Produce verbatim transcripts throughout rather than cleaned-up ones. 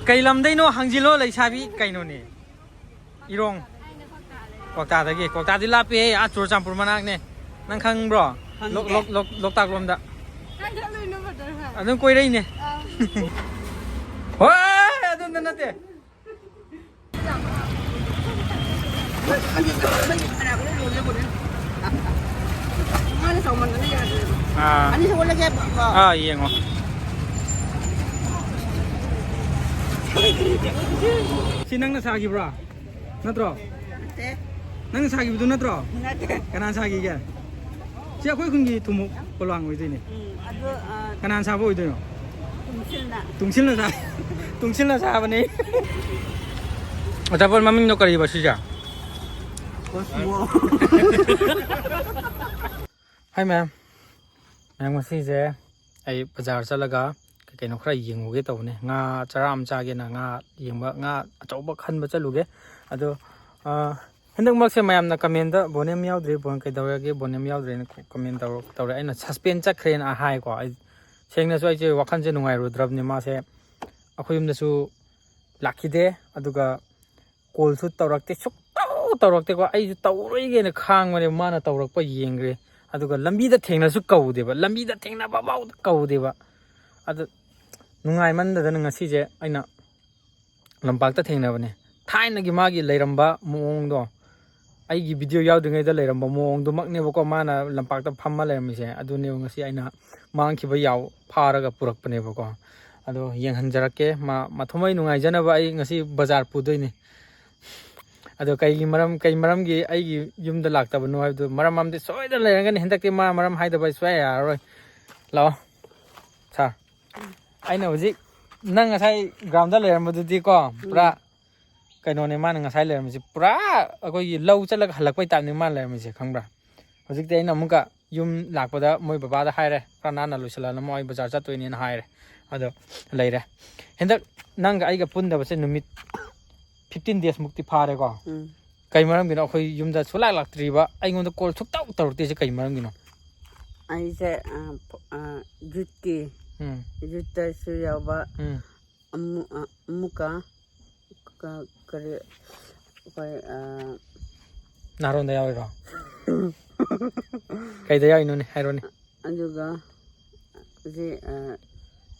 ꯀꯩ ꯂꯝꯗꯩꯅꯣ ꯍꯪꯖꯤꯜꯂꯣ ꯂꯩꯁꯥꯕꯤ, ꯀꯩꯅꯣꯅꯦ? ꯏꯔꯣꯡ꯫ ꯀ꯭ꯋꯥꯛꯇꯥꯗꯒꯤ꯫ ꯀ꯭ꯋꯥꯛꯇꯥꯗꯤ ꯂꯥꯞꯄꯦꯍꯦ, ꯑꯥ ꯆꯨꯔꯆꯥꯟꯄꯨꯔ ꯃꯅꯥꯛꯅꯦ꯫ ꯅꯪ ꯈꯪꯕ꯭ꯔꯣ? ꯈꯪꯗꯦ꯫ ꯂꯣꯛ- ꯂꯣꯛ- ꯂꯣꯛ- ꯂꯣꯛꯇꯥꯛ ꯂꯣꯝꯗ꯫ ꯀꯥꯏ ꯆꯠꯂꯨꯏꯅꯣ ꯕ꯭ꯔꯗꯔ ꯍꯣꯏ? ꯑꯗꯨꯝ ꯀꯣꯏꯔꯛꯏꯅꯦ꯫ ꯑꯥ꯫ ꯍꯣꯏ, ꯑꯗꯨꯝꯗ ꯅꯠꯇꯦ꯫ ꯃꯥꯅ ꯆꯥꯎꯃꯟꯗꯅ ꯌꯥꯗ꯭ꯔꯦꯕ꯫ ꯑꯥ꯫ ꯑꯅꯤꯁꯨ ꯑꯣꯜꯂꯒꯦ꯫ ꯑꯥ, ꯌꯦꯡꯉꯣ꯫ ꯁꯤ ꯅꯪꯅ ꯁꯥꯈꯤꯕ꯭ꯔꯣ? ꯅꯠꯇ꯭ꯔꯣ? ꯅꯠꯇꯦ꯫ ꯅꯪꯅ ꯁꯥꯈꯤꯕꯗꯨ ꯅꯠꯇ꯭ꯔꯣ? ꯅꯠꯇꯦ꯫ ꯀꯅꯥ ꯁꯥꯈꯤꯒꯦ? ꯁꯤ ꯑꯩꯈꯣꯏ ꯈꯨꯟꯒꯤ ꯊꯨꯝꯃꯣꯛ ꯄꯣꯂꯥꯡ ꯑꯣꯏꯗꯣꯏꯅꯦ꯫ ꯎꯝ, ꯑꯗꯨ, ꯑ, ꯀꯅꯥꯅ ꯁꯥꯕ ꯑꯣꯏꯗꯣꯏꯅꯣ? ꯇꯨꯡꯁꯤꯜꯅ꯫ ꯇꯨꯡꯁꯤꯜꯅ ꯁꯥ-, ꯇꯨꯡꯁꯤꯜꯅ ꯁꯥꯕꯅꯦ꯫ ꯑꯆꯥꯄꯣꯠ ꯃꯃꯤꯡꯗꯣ ꯀꯔꯤꯕ ꯁꯤꯁꯦ? ꯀꯣꯁꯃꯣ꯫ ꯍꯥꯏ ꯃꯌꯥꯝ꯫ ꯃꯌꯥꯝ, ꯉꯁꯤꯁꯦ ꯑꯩ ꯕꯖꯥꯔ ꯆꯠꯂꯒ ꯀꯩ ꯀꯩꯅꯣ ꯈꯔ ꯌꯦꯡꯉꯨꯒꯦ ꯇꯧꯕꯅꯦ꯫ ꯉꯥ ꯆꯔꯥ ꯑꯃ ꯆꯥꯒꯦꯅ ꯉꯥ ꯌꯦꯡꯕ, ꯉꯥ ꯑꯆꯧꯕ ꯈꯟꯕ ꯆꯠꯂꯨꯒꯦ꯫ ꯑꯗꯣ, ꯑ, ꯍꯟꯗꯛ ꯃꯔꯛꯁꯦ ꯃꯌꯥꯝꯅ ꯀꯃꯦꯟꯗ "ꯕꯣꯅꯦꯝ ꯌꯥꯎꯗ꯭ꯔꯦ, ꯕꯣꯟ ꯀꯩꯗꯧꯔꯒꯦ, ꯕꯣꯅꯦꯝ ꯌꯥꯎꯗ꯭ꯔꯦꯅ" ꯀꯃꯦꯟ ꯇꯧꯔ-, ꯇꯧꯔꯦ꯫ ꯑꯩꯅ ꯁꯁꯄꯦꯟ ꯆꯠꯈ꯭ꯔꯦꯅ ꯍꯥꯏꯀꯣ꯫ ꯑꯩ ꯁꯦꯡꯅꯁꯨ ꯑꯩꯁꯦ ꯋꯥꯈꯜꯁꯦ ꯅꯨꯡꯉꯥꯏꯔꯨꯗ꯭ꯔꯕꯅꯤ꯫ ꯃꯥꯁꯦ ꯑꯩꯈꯣꯏ ꯌꯨꯝꯗꯁꯨ ꯂꯥꯛꯈꯤꯗꯦ, ꯑꯗꯨꯒ ꯀꯣꯜꯁꯨ ꯇꯧꯔꯛꯇꯦ, ꯁꯨꯛꯇꯧ ꯇꯧꯔꯛꯇꯦꯀꯣ꯫ ꯑꯩꯁꯨ ꯇꯧꯔꯣꯏꯒꯦꯅ ꯈꯥꯡꯕꯅꯦ, ꯃꯥꯅ ꯇꯧꯔꯛꯄ ꯌꯦꯡꯈ꯭ꯔꯦ꯫ ꯑꯗꯨꯒ ꯂꯝꯕꯤꯗ ꯊꯦꯡꯅꯁꯨ ꯀꯧꯗꯦꯕ, ꯂꯝꯕꯤꯗ ꯊꯦꯡꯅꯕ ꯐꯥꯎꯗ ꯀꯧꯗꯦꯕ꯫ ꯑꯗꯨ ꯅꯨꯡꯉꯥꯏꯃꯟꯗꯗꯅ ꯉꯁꯤꯁꯦ ꯑꯩꯅ ꯂꯝꯄꯥꯛꯇ ꯊꯦꯡꯅꯕꯅꯦ꯫ ꯊꯥꯏꯅꯒꯤ ꯃꯥꯒꯤ ꯂꯩꯔꯝꯕ ꯃꯑꯣꯡꯗꯣ, ꯑꯩꯒꯤ ꯚꯤꯗꯤꯑꯣ ꯌꯥꯎꯗ꯭ꯔꯤꯉꯩꯗ ꯂꯩꯔꯝꯕ ꯃꯑꯣꯡꯗꯨꯃꯛꯅꯦꯕꯀꯣ, ꯃꯥꯅ ꯂꯝꯄꯥꯛꯇ ꯐꯝꯃ ꯂꯩꯔꯝꯃꯤꯁꯦ꯫ ꯑꯗꯨꯅꯦꯕ ꯉꯁꯤ ꯑꯩꯅ ꯃꯥꯡꯈꯤꯕ ꯌꯥꯎ ꯐꯥꯔꯒ ꯄꯨꯔꯛꯄꯅꯦꯕꯀꯣ꯫ ꯑꯗꯣ ꯌꯦꯡꯍꯟꯖꯔꯛꯀꯦ꯫ ꯃꯥ ꯃꯊꯃꯣꯏ ꯅꯨꯡꯉꯥꯏꯖꯅꯕ ꯑꯩ ꯉꯁꯤ ꯕꯖꯥꯔ ꯄꯨꯗꯣꯏꯅꯦ꯫ ꯑꯗꯣ ꯀꯩꯒꯤ ꯃꯔꯝ, ꯀꯩ ꯃꯔꯝꯒꯤ ꯑꯩꯒꯤ ꯌꯨꯝꯗ ꯂꯥꯛꯇꯕꯅꯣ ꯍꯥꯏꯕꯗꯨ, ꯃꯔꯝ ꯑꯃꯗꯤ ꯁꯣꯏꯗꯅ ꯂꯩꯔꯝꯒꯅꯤ꯫ ꯍꯟꯗꯛꯇꯤ ꯃꯥ ꯃꯔꯝ ꯍꯥꯏꯗꯕ ꯑꯩ ꯁꯨꯡꯌꯥ ꯌꯥꯔꯔꯣꯏ꯫ ꯂꯥꯛꯑꯣ ꯁꯥꯔ꯫ ꯑꯩꯅ ꯍꯧꯖꯤꯛ ꯅꯪ ꯉꯁꯥꯏ ꯒ꯭ꯔꯥꯎꯟꯗ ꯂꯩꯔꯝꯕꯗꯨꯗꯤꯀꯣ, ꯄꯨꯔꯥ ꯎꯝ꯫ ꯀꯩꯅꯣꯅꯦ ꯃꯥꯅ ꯉꯁꯥꯏ ꯂꯩꯔꯝꯃꯤꯁꯦ, ꯄꯨꯔꯥ ꯑꯩꯈꯣꯏꯒꯤ ꯂꯧ ꯆꯠꯂꯒ ꯍꯜꯂꯛꯄꯩ ꯇꯥꯏꯞꯅꯦ ꯃꯥꯅ ꯂꯩꯔꯝꯃꯤꯁꯦ, ꯈꯪꯕ꯭ꯔꯥ? ꯍꯧꯖꯤꯛꯇꯤ ꯑꯩꯅ ꯑꯃꯨꯛꯀ ꯌꯨꯝ ꯂꯥꯛꯄꯗ ꯃꯣꯏ ꯕꯕꯥꯗ ꯍꯥꯏꯔꯦ, "ꯈꯔ ꯅꯥꯟꯅ ꯂꯣꯏꯁꯤꯜꯍꯜꯂꯝꯃꯣ, ꯑꯩ ꯕꯖꯥꯔ ꯆꯠꯇꯣꯏꯅꯦꯅ" ꯍꯥꯏꯔꯦ꯫ ꯑꯗꯣ ꯂꯩꯔꯦ꯫ ꯍꯟꯗꯛ ꯅꯪꯒ ꯑꯩꯒ ꯄꯨꯟꯗꯕꯁꯦ ꯅꯨꯃꯤꯠ ꯐꯤꯐꯇꯤꯟ ꯗꯦꯖꯃꯨꯛꯇꯤ ꯐꯥꯔꯦꯀꯣ꯫ ꯎꯝ꯫ ꯀꯩ ꯃꯔꯝꯒꯤꯅꯣ ꯑꯩꯈꯣꯏ ꯌꯨꯝꯗ ꯁꯨꯡꯂꯥꯛ ꯂꯥꯛꯇ꯭ꯔꯤꯕ, ꯑꯩꯉꯣꯟꯗ ꯀꯣꯜ ꯁꯨꯛꯇꯧ ꯇꯧꯔꯛꯇ꯭ꯔꯤꯁꯦ ꯀꯩ ꯃꯔꯝꯒꯤꯅꯣ? ꯑꯩꯁꯦ, ꯑ, ꯐ-, ꯑ, ꯌꯨꯠꯀꯤ, ꯎꯝ꯫ ꯌꯨꯠꯇꯁꯨ ꯌꯥꯎꯕ, ꯎꯝ꯫ ꯑꯃꯨ- ꯑ, ꯑꯃꯨꯛꯀ ꯀ- ꯀꯔꯤ ꯑꯩꯈꯣꯏ ꯑ, ꯅꯥꯔꯣꯟꯗ ꯌꯥꯎꯔꯤꯔꯣ? ꯀꯩꯗ ꯌꯥꯎꯔꯤꯅꯣꯅꯦ, ꯍꯥꯏꯔꯣꯅꯦ꯫ ꯑꯗꯨꯒ ꯁꯤ ꯑ,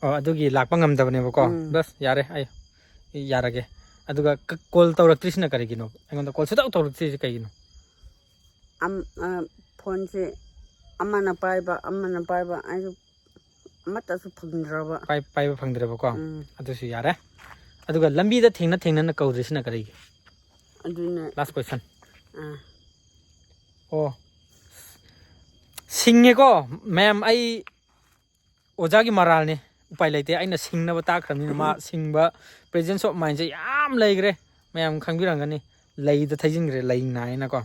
ꯑꯣ, ꯑꯗꯨꯒꯤ ꯂꯥꯛꯄ ꯉꯝꯗꯕꯅꯦꯕꯀꯣ꯫ ꯎꯝ. ꯕꯁ, ꯌꯥꯔꯦ, ꯑꯩ ꯌꯥꯔꯒꯦ꯫ ꯑꯗꯨꯒ ꯀ- ꯀꯣꯜ ꯇꯧꯔꯛꯇ꯭ꯔꯤꯁꯤꯅ ꯀꯔꯤꯒꯤꯅꯣ? ꯑꯩꯉꯣꯟꯗ ꯀꯣꯜ ꯁꯨꯡꯇꯧ ꯇꯧꯔꯛꯇ꯭ꯔꯤꯁꯤ ꯀꯩꯒꯤꯅꯣ? ꯑꯝ- ꯑ, ꯐꯣꯟꯁꯦ ꯑꯃꯅ ꯄꯥꯏꯕ ꯑꯃꯅ ꯄꯥꯏꯕ ꯑꯩꯁꯨ ꯑꯃꯠꯇꯁꯨ ꯐꯪꯗ꯭ꯔꯕ꯫ ꯄꯥꯏ- ꯄꯥꯏꯕ ꯐꯪꯗ꯭ꯔꯦꯕꯀꯣ꯫ ꯎꯝ. ꯑꯗꯨꯁꯨ ꯌꯥꯔꯦ꯫ ꯑꯗꯨꯒ ꯂꯝꯕꯤꯗ ꯊꯦꯡꯅ ꯊꯦꯡꯅꯅ ꯀꯧꯗ꯭ꯔꯤꯁꯤꯅ ꯀꯔꯤꯒꯤ? ꯑꯗꯨꯅ Last question. ꯑ, ꯑꯣ, ꯁꯤꯡꯉꯦꯀꯣ ꯃꯌꯥꯝ꯫ ꯑꯩ ꯑꯣꯖꯥꯒꯤ ꯃꯔꯥꯜꯅꯤ, ꯎꯄꯥꯏ ꯂꯩꯇꯦ꯫ ꯑꯩꯅ ꯁꯤꯡꯅꯕ ꯇꯥꯛꯈ꯭ꯔꯕꯅꯤꯅ ꯃꯥ ꯁꯤꯡꯕ, presence of mindꯁꯦ ꯌꯥꯝ ꯂꯩꯈ꯭ꯔꯦ꯫ ꯃꯌꯥꯝ ꯈꯪꯕꯤꯔꯝꯒꯅꯤ, ꯂꯩꯗ ꯊꯩꯖꯤꯟꯈ꯭ꯔꯦ, ꯂꯩ ꯅꯥꯏꯅꯀꯣ꯫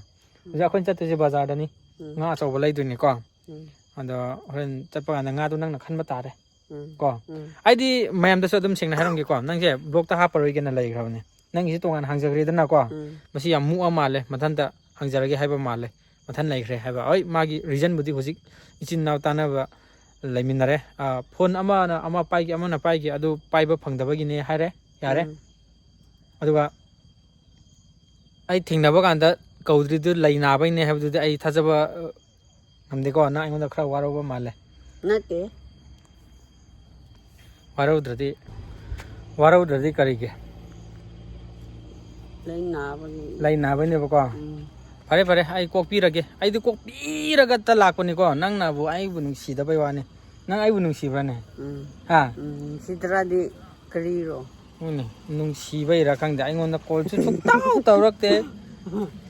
ꯍꯧꯖꯤꯛ ꯑꯩꯈꯣꯏꯅ ꯆꯠꯇꯣꯏꯁꯦ ꯕꯖꯥꯔꯗꯅꯤ, ꯎꯝ. ꯉꯥ ꯑꯆꯧꯕ ꯂꯩꯗꯣꯏꯅꯤꯀꯣ꯫ ꯎꯝ. ꯑꯗꯣ ꯍꯣꯔꯦꯟ ꯆꯠꯄ ꯀꯥꯟꯗ ꯉꯥꯗꯣ ꯅꯪꯅ ꯈꯟꯕ ꯇꯥꯔꯦ꯫ ꯎꯝ. ꯀꯣ, ꯎꯝ. ꯑꯩꯗꯤ ꯃꯌꯥꯝꯗꯁꯨ ꯑꯗꯨꯝ ꯁꯦꯡꯅ ꯍꯥꯏꯔꯝꯒꯦꯀꯣ, ꯅꯪꯁꯦ vlogꯇ ꯍꯥꯞꯄꯔꯣꯏꯒꯦꯅ ꯂꯩꯈ꯭ꯔꯕꯅꯦ꯫ ꯅꯪꯒꯤꯁꯦ ꯇꯣꯉꯥꯟꯅ ꯍꯥꯡꯖꯈ꯭ꯔꯦꯗꯅꯀꯣ꯫ ꯎꯝ. ꯃꯁꯤ ꯌꯥꯝ ꯃꯨꯛꯑ ꯃꯥꯜꯂꯦ, ꯃꯊꯟꯇ ꯍꯥꯡꯖꯔꯒꯦ ꯍꯥꯏꯕ ꯃꯥꯜꯂꯦ, ꯃꯊꯟ ꯂꯩꯈ꯭ꯔꯦ ꯍꯥꯏꯕ꯫ ꯍꯣꯏ, ꯃꯥꯒꯤ reasonꯕꯨꯗꯤ ꯍꯧꯖꯤꯛ ꯏꯆꯤꯟ ꯏꯅꯥꯎ ꯇꯥꯟꯅꯕ ꯂꯩꯃꯤꯟꯅꯔꯦ꯫ ꯑ, ꯐꯣꯟ ꯑꯃꯅ ꯑꯃ ꯄꯥꯏꯒꯦ, ꯑꯃꯅ ꯄꯥꯏꯒꯦ, ꯑꯗꯨ ꯄꯥꯏꯕ ꯐꯪꯗꯕꯒꯤꯅꯦ ꯍꯥꯏꯔꯦ, ꯌꯥꯔꯦ꯫ ꯎꯝ. ꯑꯗꯨꯒ ꯑꯩ ꯊꯦꯡꯅꯕ ꯀꯥꯟꯗ ꯀꯧꯗ꯭ꯔꯤꯗꯨ ꯂꯩ ꯅꯥꯕꯩꯅꯦ ꯍꯥꯏꯕꯗꯨꯗꯤ ꯑꯩ ꯊꯥꯖꯕ, ꯑ, ꯉꯝꯗꯦꯀꯣ꯫ ꯅꯪ ꯑꯩꯉꯣꯟꯗ ꯈꯔ ꯋꯥꯔꯧꯕ ꯃꯥꯜꯂꯦ꯫ ꯅꯠꯇꯦ. ꯋꯥꯔꯧꯗ꯭ꯔꯗꯤ, ꯋꯥꯔꯧꯗ꯭ꯔꯗꯤ ꯀꯔꯤꯒꯤ? ꯂꯩ ꯅꯥꯕꯒꯤ. ꯂꯩ ꯅꯥꯕꯩꯅꯦꯕꯀꯣ꯫ ꯎꯝ. ꯐꯔꯦ, ꯐꯔꯦ, ꯑꯩ ꯀꯣꯛꯄꯤꯔꯒꯦ꯫ ꯑꯩꯗꯤ ꯀꯣꯛꯄꯤꯔꯒꯇ ꯂꯥꯛꯄꯅꯤꯀꯣ, ꯅꯪꯅꯕꯨ ꯑꯩꯕꯨ ꯅꯨꯡꯁꯤꯗꯕꯩ ꯋꯥꯅꯤ꯫ ꯅꯪ ꯑꯩꯕꯨ ꯅꯨꯡꯁꯤꯕ꯭ꯔꯥꯅꯦ? ꯎꯝ. ꯍꯥ? ꯎꯝ, ꯅꯨꯡꯁꯤꯗ꯭ꯔꯗꯤ ꯀꯔꯤꯔꯣ? ꯍꯣꯏꯅꯦ, ꯅꯨꯡꯁꯤꯕꯩꯔꯥ ꯈꯪꯗꯦ, ꯑꯩꯉꯣꯟꯗ ꯀꯣꯜꯁꯨ ꯁꯨꯡꯇꯧ ꯇꯧꯔꯛꯇꯦ꯫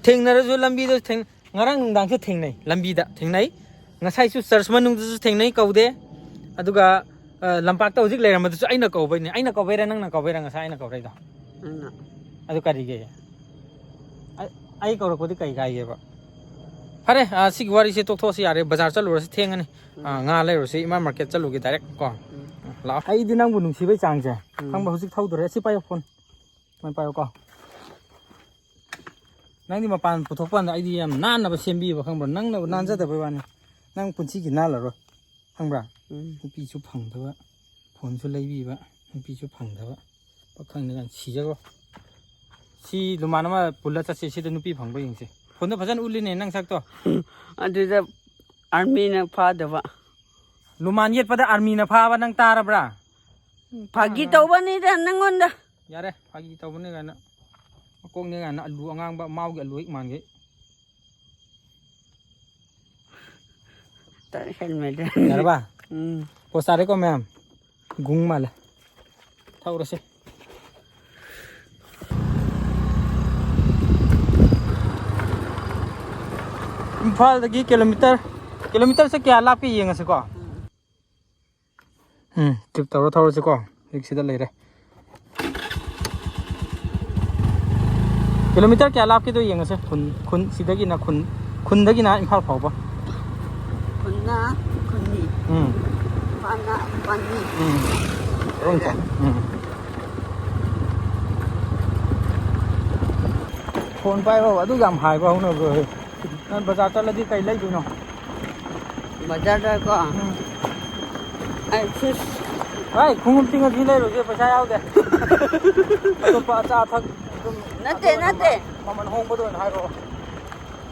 ꯊꯦꯡꯅꯔꯁꯨ ꯂꯝꯕꯤꯗ ꯊꯦꯡ-, ꯉꯔꯥꯡ ꯅꯨꯡꯗꯥꯡꯁꯨ ꯊꯦꯡꯅꯩ, ꯂꯝꯕꯤꯗ ꯊꯦꯡꯅꯩ꯫ ꯉꯁꯥꯏꯁꯨ church ꯃꯅꯨꯡꯗꯁꯨ ꯊꯦꯡꯅꯩ, ꯀꯧꯗꯦ꯫ ꯑꯗꯨꯒ, ꯑ, ꯂꯝꯄꯥꯛꯇ ꯍꯧꯖꯤꯛ ꯂꯩꯔꯝꯕꯗꯨꯁꯨ ꯑꯩꯅ ꯀꯧꯕꯩꯅꯦ꯫ ꯑꯩꯅ ꯀꯧꯕꯩꯔꯥ, ꯅꯪꯅ ꯀꯧꯕꯩꯔꯥ ꯉꯁꯥꯏ ꯑꯩꯅ ꯀꯧꯔꯛꯏꯗꯣ? ꯅꯪꯅ. ꯑꯗꯨ ꯀꯔꯤꯒꯤ? ꯑꯩ, ꯑꯩ ꯀꯧꯔꯛꯄꯗꯤ ꯀꯩ ꯀꯥꯏꯒꯦꯕ? ꯐꯔꯦ, ꯑ, ꯁꯤꯒꯤ ꯋꯥꯔꯤꯁꯦ ꯇꯣꯛꯊꯣꯛꯑꯁꯤ ꯌꯥꯔꯦ, ꯕꯖꯥꯔ ꯆꯠꯂꯨꯔꯁꯤ, ꯊꯦꯡꯉꯅꯤ꯫ ꯑ, ꯉꯥ ꯂꯩꯔꯨꯔꯁꯤ, ꯏꯃꯥ market ꯆꯠꯂꯨꯒꯦ direct ꯀꯣ꯫ ꯎꯝ. ꯂꯥꯛꯑꯣ꯫ ꯑꯩꯗꯤ ꯅꯪꯕꯨ ꯅꯨꯡꯁꯤꯕꯩ ꯆꯥꯡꯁꯦ, ꯎꯝ. ꯈꯪꯕ, ꯍꯧꯖꯤꯛ ꯊꯧꯗꯣꯔꯦ꯫ ꯁꯤ ꯄꯥꯏꯌꯣ phone꯫ ꯁꯨꯃꯥꯏꯅ ꯄꯥꯏꯌꯣꯀꯣ꯫ ꯅꯪꯗꯤ ꯃꯄꯥꯟ ꯄꯨꯊꯣꯛꯄ ꯀꯥꯟꯗ ꯑꯩꯗꯤ ꯌꯥꯝ ꯅꯥꯟꯅꯕ ꯁꯦꯝꯕꯤꯕ, ꯈꯪꯕ꯭ꯔꯥ? ꯅꯪꯅꯕꯨ ꯅꯥꯟꯖꯗꯕꯩ ꯋꯥꯅꯤ꯫ ꯅꯪ ꯄꯨꯟꯁꯤꯒꯤ ꯅꯥꯜꯂꯔꯣꯏ, ꯈꯪꯕ꯭ꯔꯥ? ꯎꯝ. ꯅꯨꯄꯤꯁꯨ ꯐꯪꯗꯕ, phoneꯁꯨ ꯂꯩꯕꯤꯕ, ꯅꯨꯄꯤꯁꯨ ꯐꯪꯗꯕ꯫ ꯄꯥꯈꯪꯅꯤ ꯀꯥꯏꯅ ꯁꯤꯖꯈ꯭ꯔꯣ꯫ ꯁꯤ ꯂꯨꯃꯥꯟ ꯑꯃ ꯄꯨꯜꯂ ꯆꯠꯁꯦ, ꯁꯤꯗ ꯅꯨꯄꯤ ꯐꯪꯕ ꯌꯦꯡꯁꯦ꯫ ꯐꯣꯟꯗ ꯐꯖꯅ ꯎꯠꯂꯤꯅꯦ ꯅꯪ ꯁꯛꯇꯣ꯫ ꯑꯗꯨꯗ ꯑꯥꯔꯃꯤꯅ ꯐꯥꯗꯕ꯫ ꯂꯨꯃꯥꯟ ꯌꯦꯠꯄꯗ ꯑꯥꯔꯃꯤꯅ ꯐꯥꯕ ꯅꯪ ꯇꯥꯔꯕ꯭ꯔꯥ? ꯐꯥꯒꯤ ꯇꯧꯕꯅꯤꯗ ꯅꯪꯉꯣꯟꯗ꯫ ꯌꯥꯔꯦ, ꯐꯥꯒꯤ ꯇꯧꯕꯅꯤ ꯀꯥꯏꯅ꯫ ꯃꯀꯣꯛꯅꯤ ꯀꯥꯏꯅ ꯑꯂꯨ ꯑꯉꯥꯡꯕ, ꯃꯥꯎꯒꯤ ꯑꯂꯨ ꯍꯦꯛ ꯃꯥꯟꯒꯩ꯫ ꯇꯠꯈ꯭ꯔꯦ ꯃꯦꯗꯥꯝ꯫ ꯌꯥꯔꯕ? ꯎꯝ꯫ ꯄꯣꯁ ꯇꯥꯔꯦꯀꯣ ꯃꯌꯥꯝ꯫ ꯒꯨꯡ ꯃꯥꯜꯂꯦ꯫ ꯊꯧꯔꯁꯦ꯫ ꯏꯝꯐꯥꯜꯗꯒꯤ ꯀꯤꯂꯣꯃꯤꯇꯔ, ꯀꯤꯂꯣꯃꯤꯇꯔꯁꯦ ꯀꯌꯥ ꯂꯥꯞꯀꯦ ꯌꯦꯡꯉꯁꯤꯀꯣ꯫ ꯎꯝ, ꯇ꯭ꯔꯤꯞ ꯇꯧꯔ ꯊꯧꯔꯁꯤꯀꯣ꯫ ꯍꯧꯖꯤꯛ ꯁꯤꯗ ꯂꯩꯔꯦ꯫ ꯀꯤꯂꯣꯃꯤꯇꯔ ꯀꯌꯥ ꯂꯥꯞꯀꯦꯗꯣ ꯌꯦꯡꯉꯁꯦ꯫ ꯈꯨꯟ, ꯈꯨꯟ ꯁꯤꯗꯒꯤꯅ ꯈꯨꯟ, ꯈꯨꯟꯗꯒꯤꯅ ꯏꯝꯐꯥꯜ ꯐꯥꯎꯕ꯫ ꯈꯨꯟꯅ ꯈꯨꯟꯅꯤ꯫ ꯎꯝ꯫ ꯏꯝꯐꯥꯜꯅ ꯏꯝꯐꯥꯜꯅꯤ꯫ ꯎꯝ꯫ ꯂꯣꯏ ꯆꯠ-, ꯎꯝ꯫ ꯐꯣꯟ ꯄꯥꯏꯕ ꯑꯗꯨ ꯌꯥꯝ ꯍꯥꯏꯕ ꯍꯧꯅꯕ꯭ꯔꯣ? ꯅꯪ ꯕꯖꯥꯔ ꯆꯠꯂꯗꯤ ꯀꯩ ꯂꯩꯗꯣꯏꯅꯣ? ꯕꯖꯥꯔꯗꯀꯣ? ꯎꯝ꯫ ꯑꯩ ꯐꯤꯁ꯫ ꯚꯥꯏ, ꯈꯣꯡꯎꯞꯇꯤ ꯉꯁꯤ ꯂꯩꯔꯨꯁꯦ, ꯄꯩꯁꯥ ꯌꯥꯎꯗꯦ꯫ ꯑꯇꯣꯞꯄ ꯑꯆꯥ ꯑꯊꯛ ꯑꯗꯨꯝ ꯅꯠꯇꯦ, ꯑꯗꯨ ꯅꯠꯇꯦ꯫ ꯃꯃꯜ ꯍꯣꯡꯕꯗ ꯑꯣꯏꯅ ꯍꯥꯏꯔꯛꯑꯣ꯫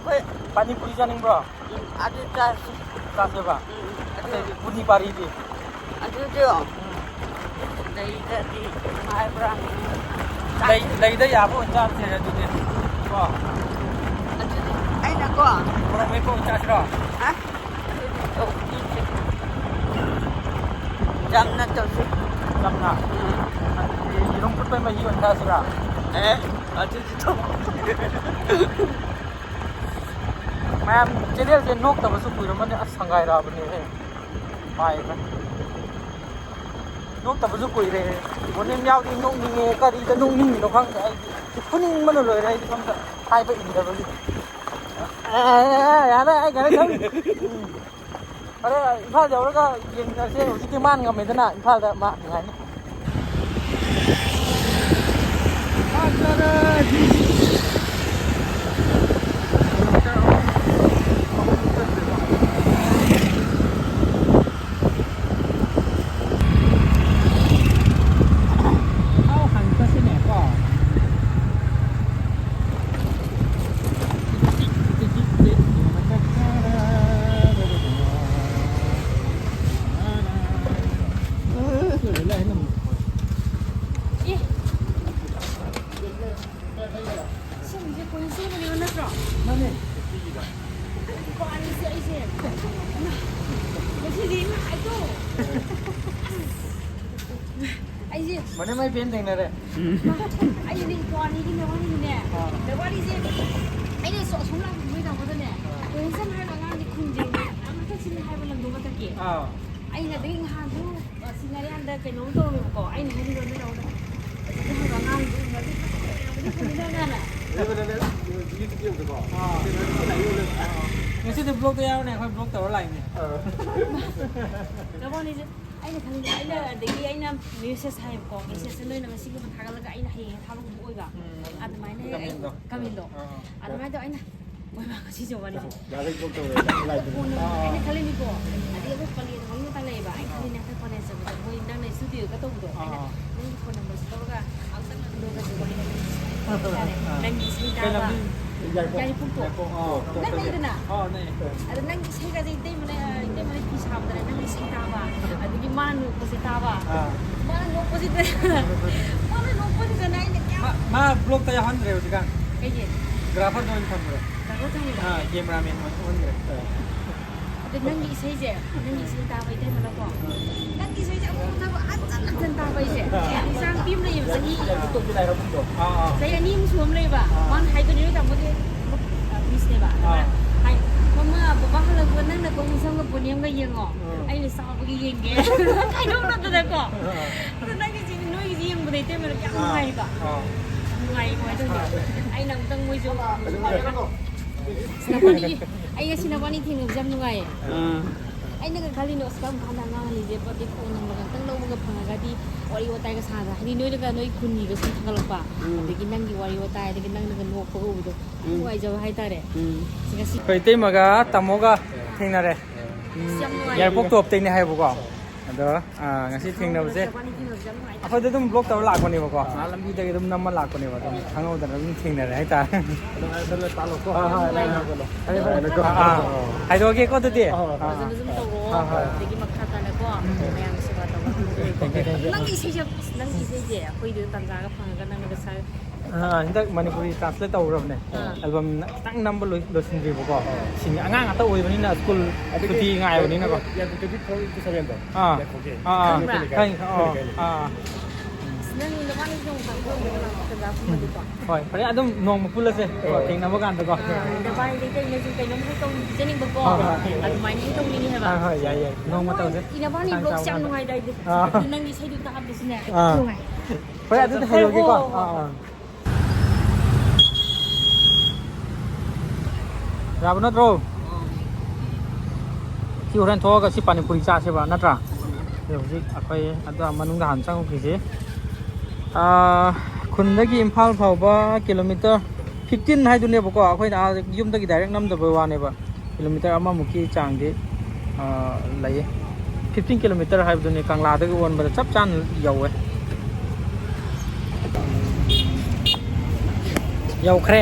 ꯑꯩꯈꯣꯏ ꯄꯥꯅꯤꯄꯨꯔꯤ ꯆꯥꯅꯤꯡꯕ꯭ꯔꯣ? ꯎꯝ, ꯑꯗꯨ ꯆꯥꯁꯤ꯫ ꯆꯥꯁꯦꯕ? ꯎꯝ, ꯑꯗꯨ ꯑꯇꯩꯗꯤ ꯄꯨꯔꯤ ꯄꯥꯔꯤꯗꯤ? ꯑꯗꯨꯗꯣ ꯎꯝ꯫ ꯂꯩꯗꯗꯤ ꯅꯨꯡꯉꯥꯏꯕ꯭ꯔꯥ? ꯂꯩ-, ꯂꯩꯗ ꯌꯥꯕ ꯑꯣꯏꯅ ꯆꯥꯁꯦ ꯑꯗꯨꯗꯤ꯫ ꯀꯣ? ꯑꯗꯨꯗꯤ ꯑꯩꯅꯀꯣ꯫ ꯃꯣꯔꯣꯛ ꯃꯦꯠꯄ ꯑꯣꯏꯅ ꯆꯥꯁꯤꯔꯣ? ꯍꯥ? ꯆꯝꯅ ꯇꯧꯁꯤ꯫ ꯆꯝꯅ? ꯎꯝ꯫ ꯑꯗꯨꯗꯤ ꯌꯦꯔꯨꯝ ꯐꯨꯠꯄꯩ ꯃꯍꯤ ꯑꯣꯏꯅ ꯊꯛꯑꯁꯤꯔꯥ? ꯑꯦ, ꯑꯗꯨꯗꯤ ꯇꯧ-, ꯃꯌꯥꯝ ꯆꯦꯅꯦꯜꯁꯦ ꯅꯣꯛꯇꯕꯁꯨ ꯀꯨꯏꯔꯝꯃꯅꯤ꯫ ꯑꯁ, ꯁꯪꯒꯥꯏꯔꯛꯑꯕꯅꯦꯍꯦ꯫ ꯄꯥꯏꯒ꯫ ꯅꯣꯛꯇꯕꯁꯨ ꯀꯨꯏꯔꯦ꯫ ꯃꯣꯔꯅꯤꯡ ꯌꯥꯎꯗꯤ ꯅꯣꯛꯅꯤꯡꯉꯦ꯫ ꯀꯔꯤꯗ ꯅꯣꯛꯅꯤꯡꯉꯤꯅꯣ ꯈꯪꯗꯦ꯫ ꯑꯩꯗꯤ ꯐꯨꯅꯤꯡꯕꯅ ꯂꯣꯏꯔꯦ꯫ ꯑꯩꯗꯤ ꯁꯣꯝꯗ ꯍꯥꯏꯕ ꯏꯟꯗꯕꯒꯤ꯫ ꯑꯦ, ꯌꯥꯔꯦ, ꯑꯩ ꯀꯩꯅꯣ ꯇꯧ-, ꯎꯝ꯫ ꯐꯔꯦ, ꯏꯝꯐꯥꯜ ꯌꯧꯔꯒ ꯌꯦꯡꯃꯤꯟꯅꯔꯁꯦ꯫ ꯍꯧꯖꯤꯛꯇꯤ ꯃꯥꯅ ꯉꯝꯃꯦꯗꯅ, ꯏꯝꯐꯥꯜꯗ ꯃꯥ ꯅꯨꯡꯉꯥꯏꯅꯤ꯫ ꯁꯤꯒꯤꯁꯦ ꯀꯣꯏꯟ ꯁꯦꯝꯕꯅꯦꯕ ꯅꯠꯇ꯭ꯔꯣ? ꯃꯥꯅꯦ꯫ ꯄꯥꯔꯤꯁꯦ ꯑꯩꯁꯦ꯫ ꯉꯁꯤꯗꯤ ꯏꯃꯥ ꯑꯗꯣ꯫ ꯑꯩꯁꯦ ꯃꯅꯦ ꯃꯥꯏ ꯐꯦꯟ ꯊꯦꯡꯅꯔꯦ꯫ ꯑꯩꯗꯤ ꯏꯀꯣ ꯑꯅꯤꯒꯤ ꯅꯦꯋꯥꯅꯤꯒꯤꯅꯦ꯫ ꯑꯥ꯫ ꯅꯦꯋꯥꯅꯤꯁꯦ ꯑꯩꯅꯁꯨ ꯑꯁꯣꯝ ꯂꯥꯛꯄ ꯃꯣꯏ ꯇꯧꯕꯗꯅꯦ꯫ ꯑꯥ꯫ ꯀꯣꯏꯟ ꯁꯦꯝꯕ ꯍꯥꯏꯔꯒ ꯑꯉꯥꯡꯗꯤ ꯈꯨꯝꯗꯦ꯫ ꯑꯃꯈꯛꯁꯤꯅꯦ ꯍꯥꯏꯕ ꯂꯝꯗꯣ ꯃꯊꯛꯀꯤ꯫ ꯑꯥ꯫ ꯑꯩꯅ ꯑꯗꯨꯒꯤ ꯅꯍꯥꯟꯁꯨ ꯁꯤꯡꯅꯔꯤꯌꯥꯟꯗ ꯀꯩꯅꯣꯝ ꯇꯧꯔꯦꯕꯀꯣ꯫ ꯑꯩꯅ ꯍꯥꯏꯅꯤꯡꯕ ꯑꯃ ꯇꯧꯔꯦ꯫ ꯑꯗꯨꯗ ꯍꯧꯖꯤꯛ ꯑꯉꯥꯡꯗꯨ ꯃꯗꯨ ꯐꯖꯅ ꯐꯖꯅ ꯂꯩꯕ ꯂꯩꯕ ꯌꯨꯇ꯭ꯌꯨꯕꯇꯀꯣ꯫ ꯑꯥ꯫ ꯉꯁꯤꯗꯤ ꯕ꯭ꯂꯣꯛꯇ ꯌꯥꯎꯔꯅꯦ, ꯑꯩꯈꯣꯏ ꯕ꯭ꯂꯣꯛ ꯇꯧꯔ ꯂꯥꯛꯏꯅꯦ꯫ ꯑꯥ꯫ ꯅꯕꯥꯅꯤꯁꯦ ꯑꯩꯅ ꯈꯜꯂꯤꯅꯦ, ꯑꯩꯅ ꯑꯗꯒꯤ ꯑꯩꯅ ꯃꯦꯁꯦꯖ ꯍꯥꯏꯌꯦꯕꯀꯣ, ꯃꯦꯁꯦꯖꯁꯦ ꯅꯣꯏꯅ ꯉꯁꯤꯒꯨꯝꯕ ꯊꯥꯒꯠꯂꯒ ꯑꯩꯅ ꯍꯌꯦꯡ ꯊꯥꯕꯒꯨꯝꯕ ꯑꯣꯏꯕ꯫ ꯎꯝ꯫ ꯑꯗꯨꯃꯥꯏꯅ ꯑꯩ ꯀꯃꯦꯟꯗꯣ꯫ ꯀꯃꯦꯟꯗꯣ꯫ ꯑꯥ꯫ ꯑꯗꯨꯃꯥꯏꯅ ꯇꯧꯔ ꯑꯩꯅ, "ꯃꯣꯏ ꯃꯥ ꯉꯁꯤ ꯖꯣꯕꯥꯅꯤ"꯫ ꯌꯥꯔꯣꯏ, ꯕ꯭ꯂꯣꯛ ꯇꯧꯔꯦ, ꯂꯥꯏꯗꯨꯅꯤ꯫ ꯀꯣꯟꯅ ꯑꯥ꯫ ꯑꯩꯅ ꯈꯜꯂꯤꯅꯤꯀꯣ, ꯑꯗꯩ ꯑꯩꯈꯣꯏ ꯄꯂꯦꯟ ꯋꯥꯔꯤ ꯃꯇꯥ ꯂꯩꯌꯦꯕ, ꯑꯩ ꯈꯜꯂꯤꯅꯦ ꯑꯩꯈꯣꯏ ꯀꯣꯂꯦꯖ ꯆꯠꯄꯗ ꯃꯣꯏ ꯅꯪꯅ ꯏꯁꯇꯨꯗꯤꯑꯣꯒ ꯇꯧꯕꯗꯣ, ꯑꯩꯅ ꯑꯥ꯫ ꯅꯪꯒꯤ ꯐꯣꯟ ꯅꯝꯕꯔꯁꯦ ꯂꯧꯔꯒ ꯑꯝꯇꯪ ꯅꯪ ꯅꯣꯏꯒꯁꯦ ꯋꯥꯔꯤ ꯍꯥꯏꯇꯥꯔꯦ꯫ ꯑꯥ꯫ ꯅꯪꯒꯤ ꯏꯁꯩ ꯀꯩ ꯇꯥꯕ꯫ ꯂꯝꯗꯤ? ꯌꯥꯏꯔꯤꯄꯣꯛ꯫ ꯌꯥꯏꯔꯤꯄꯣꯛꯇꯣ꯫ ꯌꯥꯏꯔꯤꯄꯣꯛ꯫ ꯑꯣ, ꯅꯪ ꯂꯩꯗꯅ? ꯑꯣ, ꯂꯩ꯫ ꯑꯗ ꯅꯪꯒꯤ ꯏꯁꯩꯒꯁꯦ ꯏꯇꯩꯃꯅ, ꯏꯇꯩꯃꯅ ꯐꯤ ꯁꯥꯕꯗꯅꯦ ꯅꯪꯒꯤ ꯏꯁꯩ ꯇꯥꯕ, ꯑꯗꯒꯤ ꯃꯥꯅ ꯅꯣꯛꯄꯁꯦ ꯇꯥꯕ꯫ ꯑꯥ꯫ ꯃꯥꯅ ꯅꯣꯛꯄꯁꯤꯗ, ꯃꯥꯅ ꯅꯣꯛꯄꯁꯤꯗꯅꯦ ꯑꯩꯅ ꯀꯌꯥꯝ ꯃꯥ, ꯃꯥ ꯕ꯭ꯂꯣꯛꯇ ꯌꯥꯎꯍꯟꯗ꯭ꯔꯦ ꯍꯧꯖꯤꯛꯀꯥꯟ꯫ ꯀꯩꯒꯤ? ꯒ꯭ꯔꯥꯐꯔꯗ ꯑꯣꯏꯅ ꯊꯝꯈ꯭ꯔꯦ꯫ ꯒ꯭ꯔꯥꯐꯔ ꯊꯝꯈ꯭ꯔꯦ? ꯑꯥ, ꯀꯦꯃꯦꯔꯥꯃꯦꯟ ꯑꯣꯏꯅ ꯑꯣꯟꯈ꯭ꯔꯦ꯫ ꯑꯗ ꯅꯪꯒꯤ ꯏꯁꯩꯁꯦ, ꯅꯪꯒꯤ ꯏꯁꯩ ꯇꯥꯕ ꯏꯇꯩꯃꯅꯀꯣ, ꯅꯪꯒꯤ ꯏꯁꯩꯁꯦ ꯑꯃꯨꯛ ꯊꯕꯛ ꯍꯟꯖꯟ ꯍꯟꯖꯟ ꯇꯥꯕ ꯑꯩꯁꯦ꯫ ꯏꯆꯥ ꯅꯨꯄꯤ ꯑꯃ ꯂꯩꯌꯦꯕ, ꯆꯍꯤ ꯌꯥꯏꯔꯤꯄꯣꯛꯇꯣ ꯂꯥꯏꯍꯧꯕꯝꯗꯣ꯫ ꯑꯥ, ꯑꯥ꯫ ꯆꯍꯤ ꯑꯅꯤ ꯑꯍꯨꯝ ꯁꯨꯔꯝ ꯂꯩꯌꯦꯕ꯫ ꯑꯥ꯫ ꯃꯥꯅ ꯍꯥꯏꯗꯣꯏꯅꯦ, ꯅꯣꯏ ꯇꯥꯃꯣꯗꯤ, ꯑ, ꯃꯤꯁꯅꯦꯕ꯫ ꯑꯥ꯫ ꯑꯗꯨꯅ ꯍꯥꯏ, "ꯃꯃꯥ, ꯕꯕꯥ ꯍꯜꯂꯛꯄ ꯅꯪꯅ ꯀꯣꯟ ꯁꯝꯒ ꯄꯣꯅꯤꯌꯝꯒ ꯌꯦꯡꯉꯣ꯫ ꯎꯝ꯫ ꯑꯩꯅ ꯆꯥꯎꯕꯒꯤ ꯌꯦꯡꯒꯦ"꯫ ꯍꯥꯏꯗꯣꯛꯅꯗꯅꯀꯣ꯫ ꯑꯥ꯫ ꯑꯗꯣ ꯅꯪꯒꯤꯁꯤ, ꯅꯣꯏꯒꯤꯁꯤ ꯌꯦꯡꯕꯗ ꯏꯇꯩꯃꯅ ꯌꯥꯝ ꯑꯥ꯫ ꯅꯨꯡꯉꯥꯏꯕ꯫ ꯑꯥ꯫ ꯌꯥꯝ ꯅꯨꯡꯉꯥꯏ, ꯀꯃꯥꯏꯅ ꯇꯧꯅꯤ? ꯑꯩꯅ ꯑꯃꯨꯛꯇꯪ ꯃꯣꯏꯁꯨ ꯁꯤꯅꯕꯥꯅꯤ, ꯑꯩ ꯉꯁꯤ ꯅꯕꯥꯅꯤ ꯊꯦꯡꯅꯕꯁꯦ ꯌꯥꯝ ꯅꯨꯡꯉꯥꯏꯌꯦ꯫ ꯑꯥ꯫ ꯑꯩꯅꯒ ꯈꯜꯂꯤꯅꯣ, ꯑꯁ, ꯀꯔꯝ ꯀꯥꯟꯗ ꯑꯉꯥꯡ ꯑꯅꯤꯁꯦ ꯕꯥꯔꯗꯦ ꯐꯣꯟ ꯅꯝꯕꯔ ꯑꯃꯇꯪ ꯂꯧꯕꯒ ꯐꯪꯉꯒꯗꯤ ꯋꯥꯔꯤ ꯋꯥꯇꯥꯏꯒ ꯁꯥꯗꯅ, ꯍꯥꯏꯗꯤ ꯅꯣꯏꯗꯒ ꯅꯣꯏ ꯈꯨꯟꯒꯤꯒ ꯁꯨꯝ ꯊꯥꯒꯠꯂꯛꯄ, ꯎꯝ꯫ ꯑꯗꯒꯤ ꯅꯪꯒꯤ ꯋꯥꯔꯤ ꯋꯥꯇꯥꯏ, ꯑꯗꯒꯤ ꯅꯪꯅꯒ ꯅꯣꯛꯄꯒ ꯎꯕꯗꯣ ꯌꯥꯝ ꯎꯝ꯫ ꯅꯨꯡꯉꯥꯏꯖꯕ ꯍꯥꯏꯇꯥꯔꯦ꯫ ꯎꯝ꯫ ꯑꯁ, ꯉꯁꯤ ꯑꯩꯈꯣꯏ ꯏꯇꯩꯃꯒ ꯇꯥꯃꯣꯒ ꯊꯦꯡꯅꯔꯦ꯫ ꯎꯝ꯫ ꯑꯁ, ꯌꯥꯝ ꯅꯨꯡꯉꯥꯏ꯫ ꯌꯥꯏꯔꯤꯄꯣꯛ ꯇꯣꯞꯇꯩꯅꯦ ꯍꯥꯏꯕꯀꯣ꯫ ꯑꯗꯣ, ꯑꯥ, ꯉꯁꯤ ꯊꯦꯡꯅꯕꯁꯦ ꯅꯕꯥꯅꯤ ꯊꯦꯡꯅꯕꯁꯦ ꯌꯥꯝ ꯅꯨꯡꯉꯥꯏ꯫ ꯑꯩꯈꯣꯏꯗ ꯑꯗꯨꯝ ꯕ꯭ꯂꯣꯛ ꯇꯧꯔ ꯂꯥꯛꯄꯅꯦꯕꯀꯣ꯫ ꯑꯥ, ꯂꯝꯕꯤꯗꯒꯤ ꯑꯗꯨꯝ ꯅꯝꯃ ꯂꯥꯛꯄꯅꯦꯕ꯫ ꯑꯗꯨꯝ ꯈꯪꯍꯧꯗꯅ ꯑꯗꯨꯝ ꯊꯦꯡꯅꯔꯦ ꯍꯥꯏꯇꯥꯔꯦ꯫ ꯑꯗꯨꯝ ꯍꯥꯏꯔ ꯆꯠꯂ ꯇꯥꯛꯂꯣꯀꯣ꯫ ꯍꯣꯏ, ꯍꯣꯏ, ꯍꯣꯏ꯫ ꯍꯥꯏꯔꯣ, ꯍꯥꯏꯔꯣ꯫ ꯑꯥ, ꯍꯥꯏꯗꯣꯛꯑꯒꯦꯀꯣ ꯑꯗꯨꯗꯤ꯫ ꯑꯥ, ꯑꯥ꯫ ꯐꯖꯅ ꯑꯗꯨꯝ ꯇꯧꯔꯣ꯫ ꯍꯣꯏ, ꯍꯣꯏ꯫ ꯑꯗꯒꯤ ꯃꯈꯥ ꯇꯥꯅꯀꯣ, ꯎꯝ꯫ ꯃꯌꯥꯝꯒꯤ ꯁꯦꯕꯥ ꯇꯧꯕ ꯉꯝꯗꯣꯏꯀꯣ꯫ Thank you, thank you꯫ ꯅꯪꯒꯤ ꯏꯁꯩꯁꯦ, ꯑꯁ, ꯅꯪꯒꯤ ꯏꯁꯩꯁꯦ ꯑꯩꯈꯣꯏꯗ ꯇꯥꯟꯖꯥꯒ ꯐꯪꯉꯒ ꯅꯪꯅꯒ ꯁꯛ-, ꯑꯥ, ꯍꯟꯗꯛ ꯃꯅꯤꯄꯨꯔꯤ ꯇ꯭ꯔꯥꯟꯁꯂꯦꯠ ꯇꯧꯈ꯭ꯔꯕꯅꯦ꯫ ꯑꯥ꯫ ꯑꯦꯜꯕꯝ ꯈꯤꯇꯪ ꯅꯝꯕ ꯂꯣꯏ- ꯂꯣꯏꯁꯤꯟꯗ꯭ꯔꯤꯕꯀꯣ꯫ ꯁꯤꯅꯤ ꯑꯉꯥꯡ ꯉꯥꯛꯇ ꯑꯣꯏꯕꯅꯤꯅ ꯁ꯭ꯀꯨꯜ ꯁꯨꯇꯤ ꯉꯥꯏꯕꯅꯤꯅꯀꯣ꯫ ꯌꯥꯗ꯭ꯔꯒꯗꯤ ꯐꯣꯔ ꯏꯟꯇꯨ ꯁꯚꯦꯟꯗꯣ ꯑꯥ꯫ ꯂꯩꯈꯣꯒꯦ꯫ ꯑꯥ, ꯑꯥ꯫ ꯈꯪꯕ꯭ꯔꯥ? ꯈꯪꯉꯤ, ꯑꯥ, ꯑꯥ꯫ ꯅꯪ ꯅꯕꯥꯅꯤꯁꯨ ꯅꯣꯡ ꯐꯥꯗꯣꯛ ꯇꯟꯖꯥ ꯐꯪꯉꯗꯤꯀꯣ꯫ ꯍꯣꯏ, ꯐꯔꯦ, ꯑꯗꯨꯝ ꯅꯣꯡꯃ ꯄꯨꯜꯂꯁꯦ ꯊꯦꯡꯅꯕ ꯀꯥꯟꯗꯀꯣ꯫ ꯅꯕꯥꯅꯤꯗꯤ ꯀꯩꯅꯣꯁꯨ ꯀꯩꯅꯣꯝꯁꯨ ꯇꯧ ꯄꯤꯖꯅꯤꯡꯕꯀꯣ꯫ ꯍꯣꯏ, ꯍꯣꯏ꯫ ꯑꯗꯨꯃꯥꯏꯅꯁꯨ ꯇꯧꯅꯤꯡꯉꯦ ꯍꯥꯏꯕ꯫ ꯍꯣꯏ, ꯍꯣꯏ, ꯌꯥꯏ, ꯌꯥꯏ꯫ ꯅꯣꯡꯃ ꯇꯧꯁꯦ꯫ ꯏꯅꯕꯥꯅꯤ ꯃꯇꯥꯡ ꯕ꯭ꯂꯣꯛꯁꯦ ꯆꯥꯕ ꯌꯥꯝ ꯀꯥꯟꯗ꯫ ꯅꯨꯡꯉꯥꯏꯗꯥꯏꯗꯤ꯫ ꯑꯥ꯫ ꯅꯪꯒꯤ ꯏꯁꯩꯗꯨ ꯇꯥꯕꯗꯁꯨꯅꯦ꯫ ꯑꯥ꯫ ꯍꯣꯏ, ꯑꯗꯨꯗꯤ ꯍꯩꯔꯒꯦꯀꯣ꯫ ꯑꯥ, ꯑꯥ꯫ ꯌꯥꯕ ꯅꯠꯇ꯭ꯔꯣ? ꯁꯤ ꯍꯣꯔꯦꯟ ꯊꯣꯛꯑꯒ ꯁꯤ ꯄꯥꯅꯤꯄꯨꯔꯤ ꯆꯥꯁꯦꯕ, ꯅꯠꯇ꯭ꯔꯥ? ꯑꯗꯣ ꯍꯧꯖꯤꯛ ꯑꯩꯈꯣꯏ ꯑꯗꯨ ꯃꯅꯨꯡꯗ ꯍꯥꯟꯅ ꯆꯪꯉꯨꯈꯤꯁꯤ꯫ ꯑꯥ, ꯈꯨꯟꯗꯒꯤ ꯏꯝꯐꯥꯜ ꯐꯥꯎꯕ ꯀꯤꯂꯣꯃꯤꯇꯔ ꯐꯤꯐꯇꯤꯟ ꯍꯥꯏꯗꯨꯅꯦꯕꯀꯣ, ꯑꯩꯈꯣꯏꯅ ꯑꯥ ꯌꯨꯝꯗꯒꯤ ꯗꯥꯏꯔꯦꯛ ꯅꯝꯗꯕꯩ ꯋꯥꯅꯦꯕ꯫ ꯀꯤꯂꯣꯃꯤꯇꯔ ꯑꯃꯃꯨꯛꯀꯤ ꯆꯥꯡꯗꯤ, ꯑꯥ, ꯂꯩꯌꯦ꯫ ꯐꯤꯐꯇꯤꯟ ꯀꯤꯂꯣꯃꯤꯇꯔ ꯍꯥꯏꯕꯗꯨꯅꯤ, ꯀꯪꯂꯥꯗꯒꯤ ꯑꯣꯟꯕꯗ ꯆꯞ ꯆꯥꯅ ꯌꯧꯋꯦ꯫ ꯌꯧꯈ꯭ꯔꯦ꯫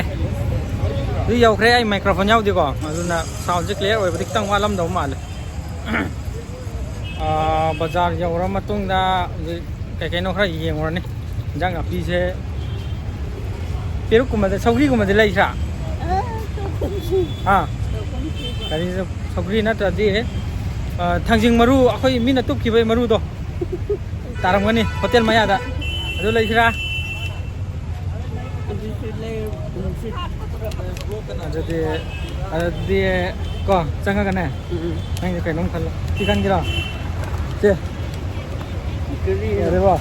ꯑꯗꯨ ꯌꯧꯈ꯭ꯔꯦ, ꯑꯩ ꯃꯥꯏꯀ꯭ꯔꯣꯐꯣꯟ ꯌꯥꯎꯗꯦꯀꯣ, ꯑꯗꯨꯅ ꯁꯥꯎꯟꯁꯦ ꯀ꯭ꯂꯤꯌꯥꯔ ꯑꯣꯏꯕꯗꯤ ꯈꯤꯇꯪ ꯋꯥꯠꯂꯝꯗꯧ ꯃꯥꯜꯂꯦ꯫ ꯑꯥ, ꯕꯖꯥꯔ ꯌꯧꯔ ꯃꯇꯨꯡꯗ ꯍꯧꯖꯤꯛ ꯀꯩ ꯀꯩꯅꯣ ꯈꯔ ꯌꯦꯡꯉꯨꯔꯅꯤ꯫ ꯏꯟꯖꯥꯡ ꯅꯥꯄꯤꯁꯦ, ꯄꯦꯔꯨꯛꯀꯨꯝꯕꯗ, ꯁꯧꯒ꯭ꯔꯤꯒꯨꯝꯕꯗꯤ ꯂꯩꯇ꯭ꯔꯥ? ꯍꯥ? ꯀꯔꯤ, ꯁꯧꯒ꯭ꯔꯤ ꯅꯠꯇ꯭ꯔꯗꯤ, ꯑ, ꯊꯥꯡꯖꯤꯡ ꯃꯔꯨ, ꯑꯩꯈꯣꯏ ꯃꯤꯅ ꯇꯨꯞꯈꯤꯕꯒꯤ ꯃꯔꯨꯗꯣ ꯇꯥꯔꯝꯒꯅꯤ ꯍꯣꯇꯦꯜ ꯃꯌꯥꯗ꯫ ꯑꯗꯨ ꯂꯩꯁꯤꯔꯥ? ꯑꯗꯨꯗꯤ, ꯑꯗꯨꯗꯤ ꯀꯣ, ꯆꯪꯉꯒꯅꯦ, ꯅꯪꯁꯦ ꯀꯩꯅꯣꯝ ꯈꯜꯂꯣ꯫ ꯁꯤ ꯈꯟꯒꯤꯔꯣ? ꯁꯦ꯫ ꯌꯥꯔꯦꯕꯣ?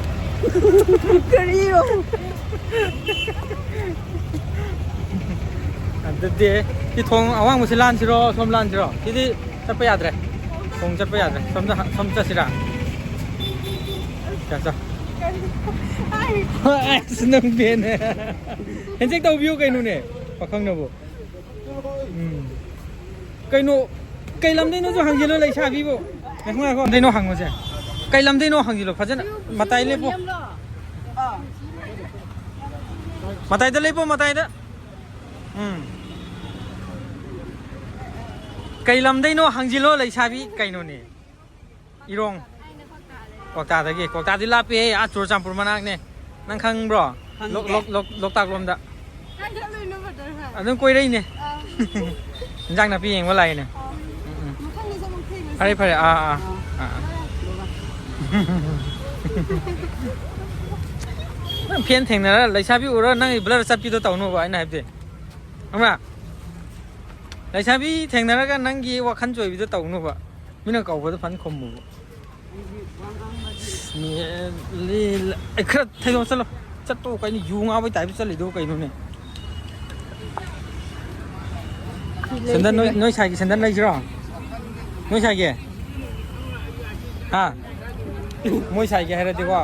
ꯑꯗꯨꯗꯤ ꯁꯤ ꯊꯣꯡ ꯑꯋꯥꯡꯕꯁꯤ ꯂꯥꯟꯁꯤꯔꯣ, ꯁꯣꯝ ꯂꯥꯟꯁꯤꯔꯣ? ꯁꯤꯗꯤ ꯆꯠꯄ ꯌꯥꯗ꯭ꯔꯦ꯫ ꯊꯣꯡ ꯆꯠꯄ ꯌꯥꯗ꯭ꯔꯦ꯫ ꯁꯣꯝꯗ ꯍ-, ꯁꯣꯝ ꯆꯠꯁꯤꯔꯥ? ꯆꯠ, ꯆꯠ꯫ ꯑꯁ, ꯅꯪ ꯄꯦꯟꯅꯦ꯫ ꯍꯦꯟꯁꯦꯛ ꯇꯧꯕꯤꯌꯨ ꯀꯩꯅꯣꯅꯦ, ꯄꯥꯈꯪꯅꯕꯨ꯫ ꯎꯝ꯫ ꯀꯩꯅꯣ, ꯀꯩ ꯂꯝꯗꯩꯅꯣꯁꯨ ꯍꯪꯖꯤꯜꯂꯣ ꯂꯩꯁꯥꯕꯤꯕꯨ꯫ ꯉꯥꯏꯈꯣ, ꯉꯥꯏꯈꯣ꯫ ꯂꯝꯗꯩꯅꯣ ꯍꯪꯉꯨꯁꯦ꯫ ꯀꯩ ꯂꯝꯗꯩꯅꯣ ꯍꯪꯖꯤꯜꯂꯣ ꯐꯖꯅ꯫ ꯃꯇꯥꯏ ꯂꯦꯞꯄꯣ꯫ ꯃꯇꯥꯏꯗ ꯂꯦꯞꯄꯣ, ꯃꯇꯥꯏꯗ꯫ ꯎꯝ꯫ ꯀꯩ ꯂꯝꯗꯩꯅꯣ ꯍꯪꯖꯤꯜꯂꯣ ꯂꯩꯁꯥꯕꯤ ꯀꯩꯅꯣꯅꯦ꯫ ꯏꯔꯣꯡ꯫ ꯀ꯭ꯋꯥꯛꯇꯥꯗꯒꯤ꯫ ꯀ꯭ꯋꯥꯛꯇꯥꯗꯤ ꯂꯥꯞꯄꯦꯍꯦ, ꯑꯥ ꯆꯨꯔꯆꯥꯟꯄꯨꯔ ꯃꯅꯥꯛꯅꯦ꯫ ꯅꯪ ꯈꯪꯕ꯭ꯔꯣ? ꯂꯣꯛ- ꯂꯣꯛ- ꯂꯣꯛ- ꯂꯣꯛꯇꯥꯛ ꯂꯣꯝꯗ꯫ ꯀꯥꯏ ꯆꯠꯂꯨꯏꯅꯣ, ꯕ꯭ꯔꯗꯔ ꯍꯣꯏ? ꯑꯗꯨꯝ ꯀꯣꯏꯔꯛꯏꯅꯦ꯫ ꯑꯥ꯫ ꯏꯟꯖꯥꯡ ꯅꯥꯄꯤ ꯌꯦꯡꯕ ꯂꯥꯛꯏꯅꯦ꯫ ꯑꯥ꯫ ꯎꯝ, ꯎꯝ꯫ ꯃꯊꯪꯗꯁꯨ ꯑꯃꯨꯛ ꯊꯦꯡꯅꯁꯤ꯫ ꯐꯔꯦ, ꯐꯔꯦ꯫ ꯑꯥ, ꯑꯥ, ꯑꯥ꯫ ꯑꯥ, ꯑꯥ꯫ ꯅꯪ ꯐꯦꯟ ꯊꯦꯡꯅꯔ ꯂꯩꯁꯥꯕꯤ ꯎꯔ ꯅꯪ ꯕ꯭ꯂꯔ ꯆꯠꯄꯤꯗꯣ ꯇꯧꯅꯨꯕ, ꯑꯩꯅ ꯍꯥꯏꯕꯗꯤ꯫ ꯈꯪꯕ꯭ꯔꯥ? ꯂꯩꯁꯥꯕꯤ ꯊꯦꯡꯅꯔꯒ ꯅꯪꯒꯤ ꯋꯥꯈꯜ ꯆꯣꯏꯕꯤꯗꯣ ꯇꯧꯅꯨꯕ꯫ ꯃꯤꯅ ꯀꯧꯕꯗ ꯐꯟ ꯈꯨꯝꯃꯨꯕ꯫ ꯃꯤ, ꯂꯤ-, ꯂꯤ-, ꯑꯩ ꯈꯔ ꯊꯩꯗꯣꯛ ꯆꯠꯂꯣ꯫ ꯆꯠꯇꯣ ꯀꯩꯅꯣ, ꯌꯨ ꯉꯥꯎꯕꯩ ꯇꯥꯏꯞꯇ ꯆꯠꯂꯤꯗꯨꯕꯨ ꯀꯩꯅꯣꯅꯦ? ꯁꯦꯟꯗꯟ ꯅꯣꯏ, ꯅꯣꯏ ꯁꯥꯏꯒꯤ ꯁꯦꯟꯗꯟ ꯂꯩꯁꯤꯔꯣ? ꯅꯣꯏ ꯁꯥꯏꯒꯤ? ꯍꯥ? ꯃꯣꯏ ꯁꯥꯏꯒꯤ ꯍꯥꯏꯔꯗꯤꯀꯣ,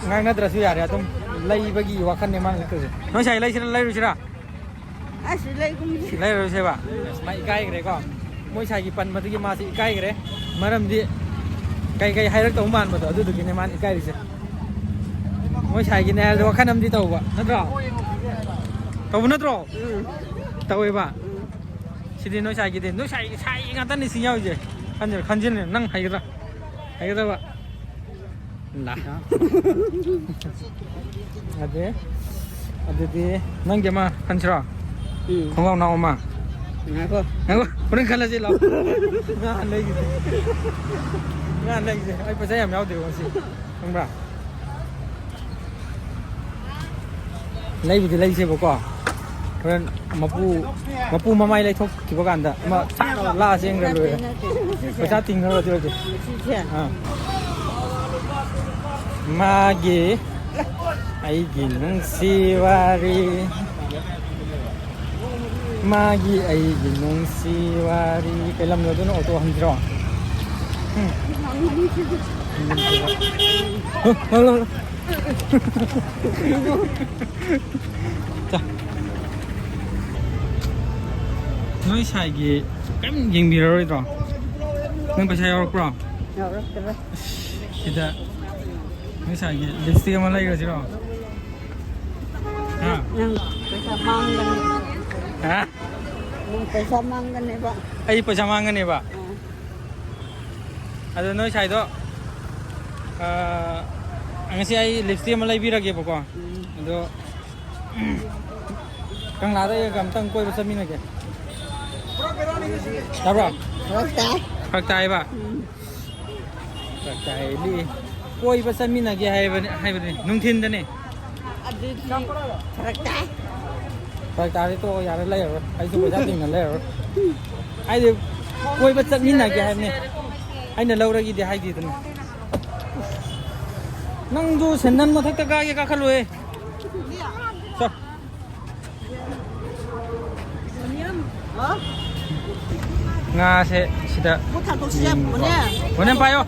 ꯉꯥꯡꯅꯗ꯭ꯔꯁꯨ ꯌꯥꯔꯦ, ꯑꯗꯨꯝ ꯂꯩꯕꯒꯤ ꯋꯥꯈꯜꯅꯦ ꯃꯥꯅ ꯆꯠꯇꯣꯏꯁꯦ꯫ ꯅꯣꯏ ꯁꯥꯏ ꯂꯩꯁꯤꯔꯥ, ꯂꯩꯔꯨꯁꯤꯔꯥ? ꯑꯁ, ꯂꯩꯒꯨꯝꯁꯤ꯫ ꯂꯩꯔꯔꯣꯏꯁꯦꯕ? ꯑꯁ, ꯃꯥ ꯏꯀꯥꯏꯈ꯭ꯔꯦꯀꯣ꯫ ꯃꯣꯏ ꯁꯥꯏꯒꯤ ꯄꯟꯕꯗꯒꯤ ꯃꯥꯁꯤ ꯏꯀꯥꯏꯈ꯭ꯔꯦ꯫ ꯃꯔꯝꯗꯤ ꯀꯩ ꯀꯩ ꯍꯥꯏꯔꯛꯇꯧ ꯃꯥꯟꯕꯗꯣ, ꯑꯗꯨꯗꯨꯒꯤꯅꯦ ꯃꯥꯅ ꯏꯀꯥꯏꯔꯤꯁꯦ꯫ ꯃꯣꯏ ꯁꯥꯏꯒꯤꯅꯦ ꯍꯥꯏꯔꯗꯤ ꯋꯥꯈꯜ ꯑꯃꯗꯤ ꯇꯧꯕ, ꯅꯠꯇ꯭ꯔꯣ? ꯇꯧꯕ ꯅꯠꯇ꯭ꯔꯣ? ꯎꯝ꯫ ꯇꯧꯋꯦꯕ? ꯎꯝ꯫ ꯁꯤꯗꯤ ꯅꯣꯏ ꯁꯥꯏꯒꯤꯗꯤ, ꯅꯣꯏ ꯁꯥꯏ, ꯁꯥꯏ ꯉꯥꯛꯇꯅꯤ ꯁꯤ ꯌꯥꯎꯔꯤꯁꯦ꯫ ꯈꯟꯖꯤꯜꯂꯨ, ꯈꯟꯖꯤꯜꯂꯨ, ꯅꯪ ꯍꯩꯒꯗ꯭ꯔꯥ? ꯍꯩꯒꯗꯕ꯫ ꯂꯥ꯫ ꯑꯗꯨ, ꯑꯗꯨꯗꯤ ꯅꯪꯒꯤ ꯑꯃ ꯈꯟꯁꯤꯔꯣ? ꯎꯝ꯫ ꯈꯣꯡꯒ꯭ꯔꯥꯎ ꯅꯥꯎ ꯑꯃ? ꯉꯥꯏꯈꯣ꯫ ꯉꯥꯏꯈꯣ, ꯍꯣꯔꯦꯟ ꯈꯜꯂꯁꯤ ꯂꯥꯎ꯫ ꯉꯥ ꯂꯩꯈꯤꯁꯦ꯫ ꯉꯥ ꯂꯩꯈꯤꯁꯦ꯫ ꯑꯩ ꯄꯩꯁꯥ ꯌꯥꯝ ꯌꯥꯎꯗꯦꯕ ꯉꯁꯤ꯫ ꯈꯪꯕ꯭ꯔꯥ? ꯂꯩꯕꯨꯗꯤ ꯂꯩꯁꯦꯕꯀꯣ꯫ ꯍꯣꯔꯦꯟ ꯃꯄꯨ, ꯃꯄꯨ ꯃꯃꯥꯏ ꯂꯩꯊꯣꯛꯈꯤꯕ ꯀꯥꯟꯗ ꯑꯃ ꯂꯥꯛꯑ ꯆꯦꯟꯈ꯭ꯔ ꯂꯣꯏꯔꯦ꯫ ꯅꯠꯇꯦ, ꯅꯠꯇꯦ, ꯁꯤꯁꯦ꯫ ꯄꯩꯁꯥ ꯇꯤꯡꯈ꯭ꯔꯒ ꯑꯗꯨ ꯑꯣꯏꯔꯗꯤ꯫ ꯁꯤꯁꯦ꯫ ꯑꯥ꯫ ꯃꯥꯒꯤ ꯑꯩꯒꯤ ꯅꯨꯡꯁꯤ ꯋꯥꯔꯤ꯫ ꯃꯥꯒꯤ ꯑꯩꯒꯤ ꯅꯨꯡꯁꯤ ꯋꯥꯔꯤ꯫ ꯀꯩ ꯂꯝꯅꯣ ꯑꯗꯨꯅ ꯑꯣꯇꯣ ꯍꯟꯁꯤꯔꯣ? ꯎꯝ꯫ ꯍ, ꯍ, ꯍ, ꯍ꯫ ꯆꯥ꯫ ꯅꯣꯏ ꯁꯥꯏꯒꯤ ꯀꯔꯤꯝ ꯌꯦꯡꯕꯤꯔꯔꯣꯏꯗ꯭ꯔꯣ? ꯅꯪ ꯄꯩꯁꯥ ꯌꯥꯎꯔꯛꯄ꯭ꯔꯣ? ꯌꯥꯎꯔꯛꯇ꯭ꯔꯦ꯫ ꯑꯁ, ꯁꯤꯗ ꯅꯣꯏ ꯁꯥꯏꯒꯤ ꯂꯤꯞꯁꯇꯤꯛ ꯑꯃ ꯂꯩꯈ꯭ꯔꯁꯤꯔꯣ? ꯍꯥ? ꯅꯪ ꯄꯩꯁꯥ ꯃꯥꯡꯒꯅꯤ꯫ ꯍꯥ? ꯅꯪ ꯄꯩꯁꯥ ꯃꯥꯡꯒꯅꯦꯕ꯫ ꯑꯩ ꯄꯩꯁꯥ ꯃꯥꯡꯒꯅꯦꯕ? ꯑꯥ꯫ ꯑꯗꯣ ꯅꯣꯏ ꯁꯥꯏꯗꯣ, ꯑꯥ, ꯉꯁꯤ ꯑꯩ ꯂꯤꯞꯁꯇꯤꯛ ꯑꯃ ꯂꯩꯕꯤꯔꯒꯦꯕꯀꯣ꯫ ꯎꯝ꯫ ꯑꯗꯣ ꯀꯪꯂꯥꯗ ꯑꯩꯒ ꯑꯝꯇꯪ ꯀꯣꯏꯕ ꯆꯠꯃꯤꯟꯅꯒꯦ꯫ ꯌꯥꯕ꯭ꯔꯣ? ꯐꯔꯛ ꯇꯥꯏ꯫ ꯐꯔꯛ ꯇꯥꯏꯕ? ꯎꯝ꯫ ꯐꯔꯛ ꯇꯥꯏ꯫ ꯀꯣꯏꯕ ꯆꯠꯃꯤꯟꯅꯒꯦ ꯍꯥꯏꯕꯅꯤ, ꯍꯥꯏꯕꯅꯤ꯫ ꯅꯨꯡꯊꯤꯟꯗꯅꯦ꯫ ꯑꯗꯨꯗꯤ ꯐꯔꯛ ꯇꯥꯏ꯫ ꯐꯔꯛ ꯇꯥꯔꯗꯤ ꯇꯣꯛꯑꯣ, ꯌꯥꯔꯦ, ꯂꯩꯔꯔꯣꯏ꯫ ꯑꯩꯁꯨ ꯄꯩꯁꯥ ꯇꯤꯡꯅ ꯂꯩꯔꯔꯣꯏ꯫ ꯍꯥꯏꯗꯤ ꯀꯣꯏꯕ ꯆꯠꯃꯤꯟꯅꯒꯦ ꯍꯥꯏꯕꯅꯤ꯫ ꯑꯩꯅ ꯂꯧꯔꯒꯤꯗꯤ ꯍꯥꯏꯗꯦꯗꯅ꯫ ꯅꯪꯗꯨ ꯁꯦꯟꯗꯟ ꯃꯊꯛꯇ ꯀꯥꯒꯦ ꯀꯥꯈꯠꯂꯣꯏ꯫ ꯆꯣ꯫ ꯉꯥꯁꯦ ꯁꯤꯗ ꯌꯦꯡꯉꯤꯀꯣ꯫ ꯕꯣꯅꯦ, ꯄꯥꯏꯌꯣ꯫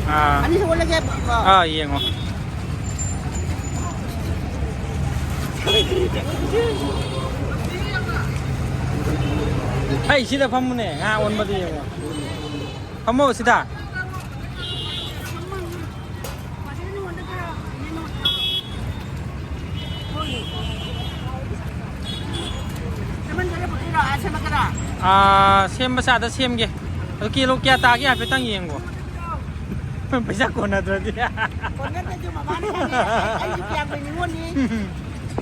ꯑꯥ꯫ ꯑꯥ, ꯌꯦꯡꯉꯣ꯫ ꯑꯩ ꯁꯤꯗ ꯐꯝꯃꯨꯅꯦ, ꯉꯥ ꯑꯣꯟꯕꯗꯨ ꯌꯦꯡꯉꯣ꯫ ꯐꯝꯃꯣ ꯁꯤꯗ꯫ ꯑꯥ, ꯁꯦꯝꯕꯁꯦ ꯑꯥꯗ ꯁꯦꯝꯒꯦ꯫ ꯑꯗꯨ ꯀꯤꯂꯣ ꯀꯌꯥ ꯇꯥꯒꯦ ꯍꯥꯏꯐꯦꯠꯇꯪ ꯌꯦꯡꯉꯣ꯫ ꯄꯩꯁꯥ ꯀꯣꯟꯅꯗ꯭ꯔꯗꯤ꯫ ꯀꯣꯟꯅꯗ꯭ꯔꯁꯨ ꯃꯃꯥꯅ ꯈꯪꯉꯦ꯫ ꯑꯩꯁꯨ ꯀꯌꯥꯝ ꯀꯨꯏ ꯅꯤꯉꯣꯜꯅꯤ꯫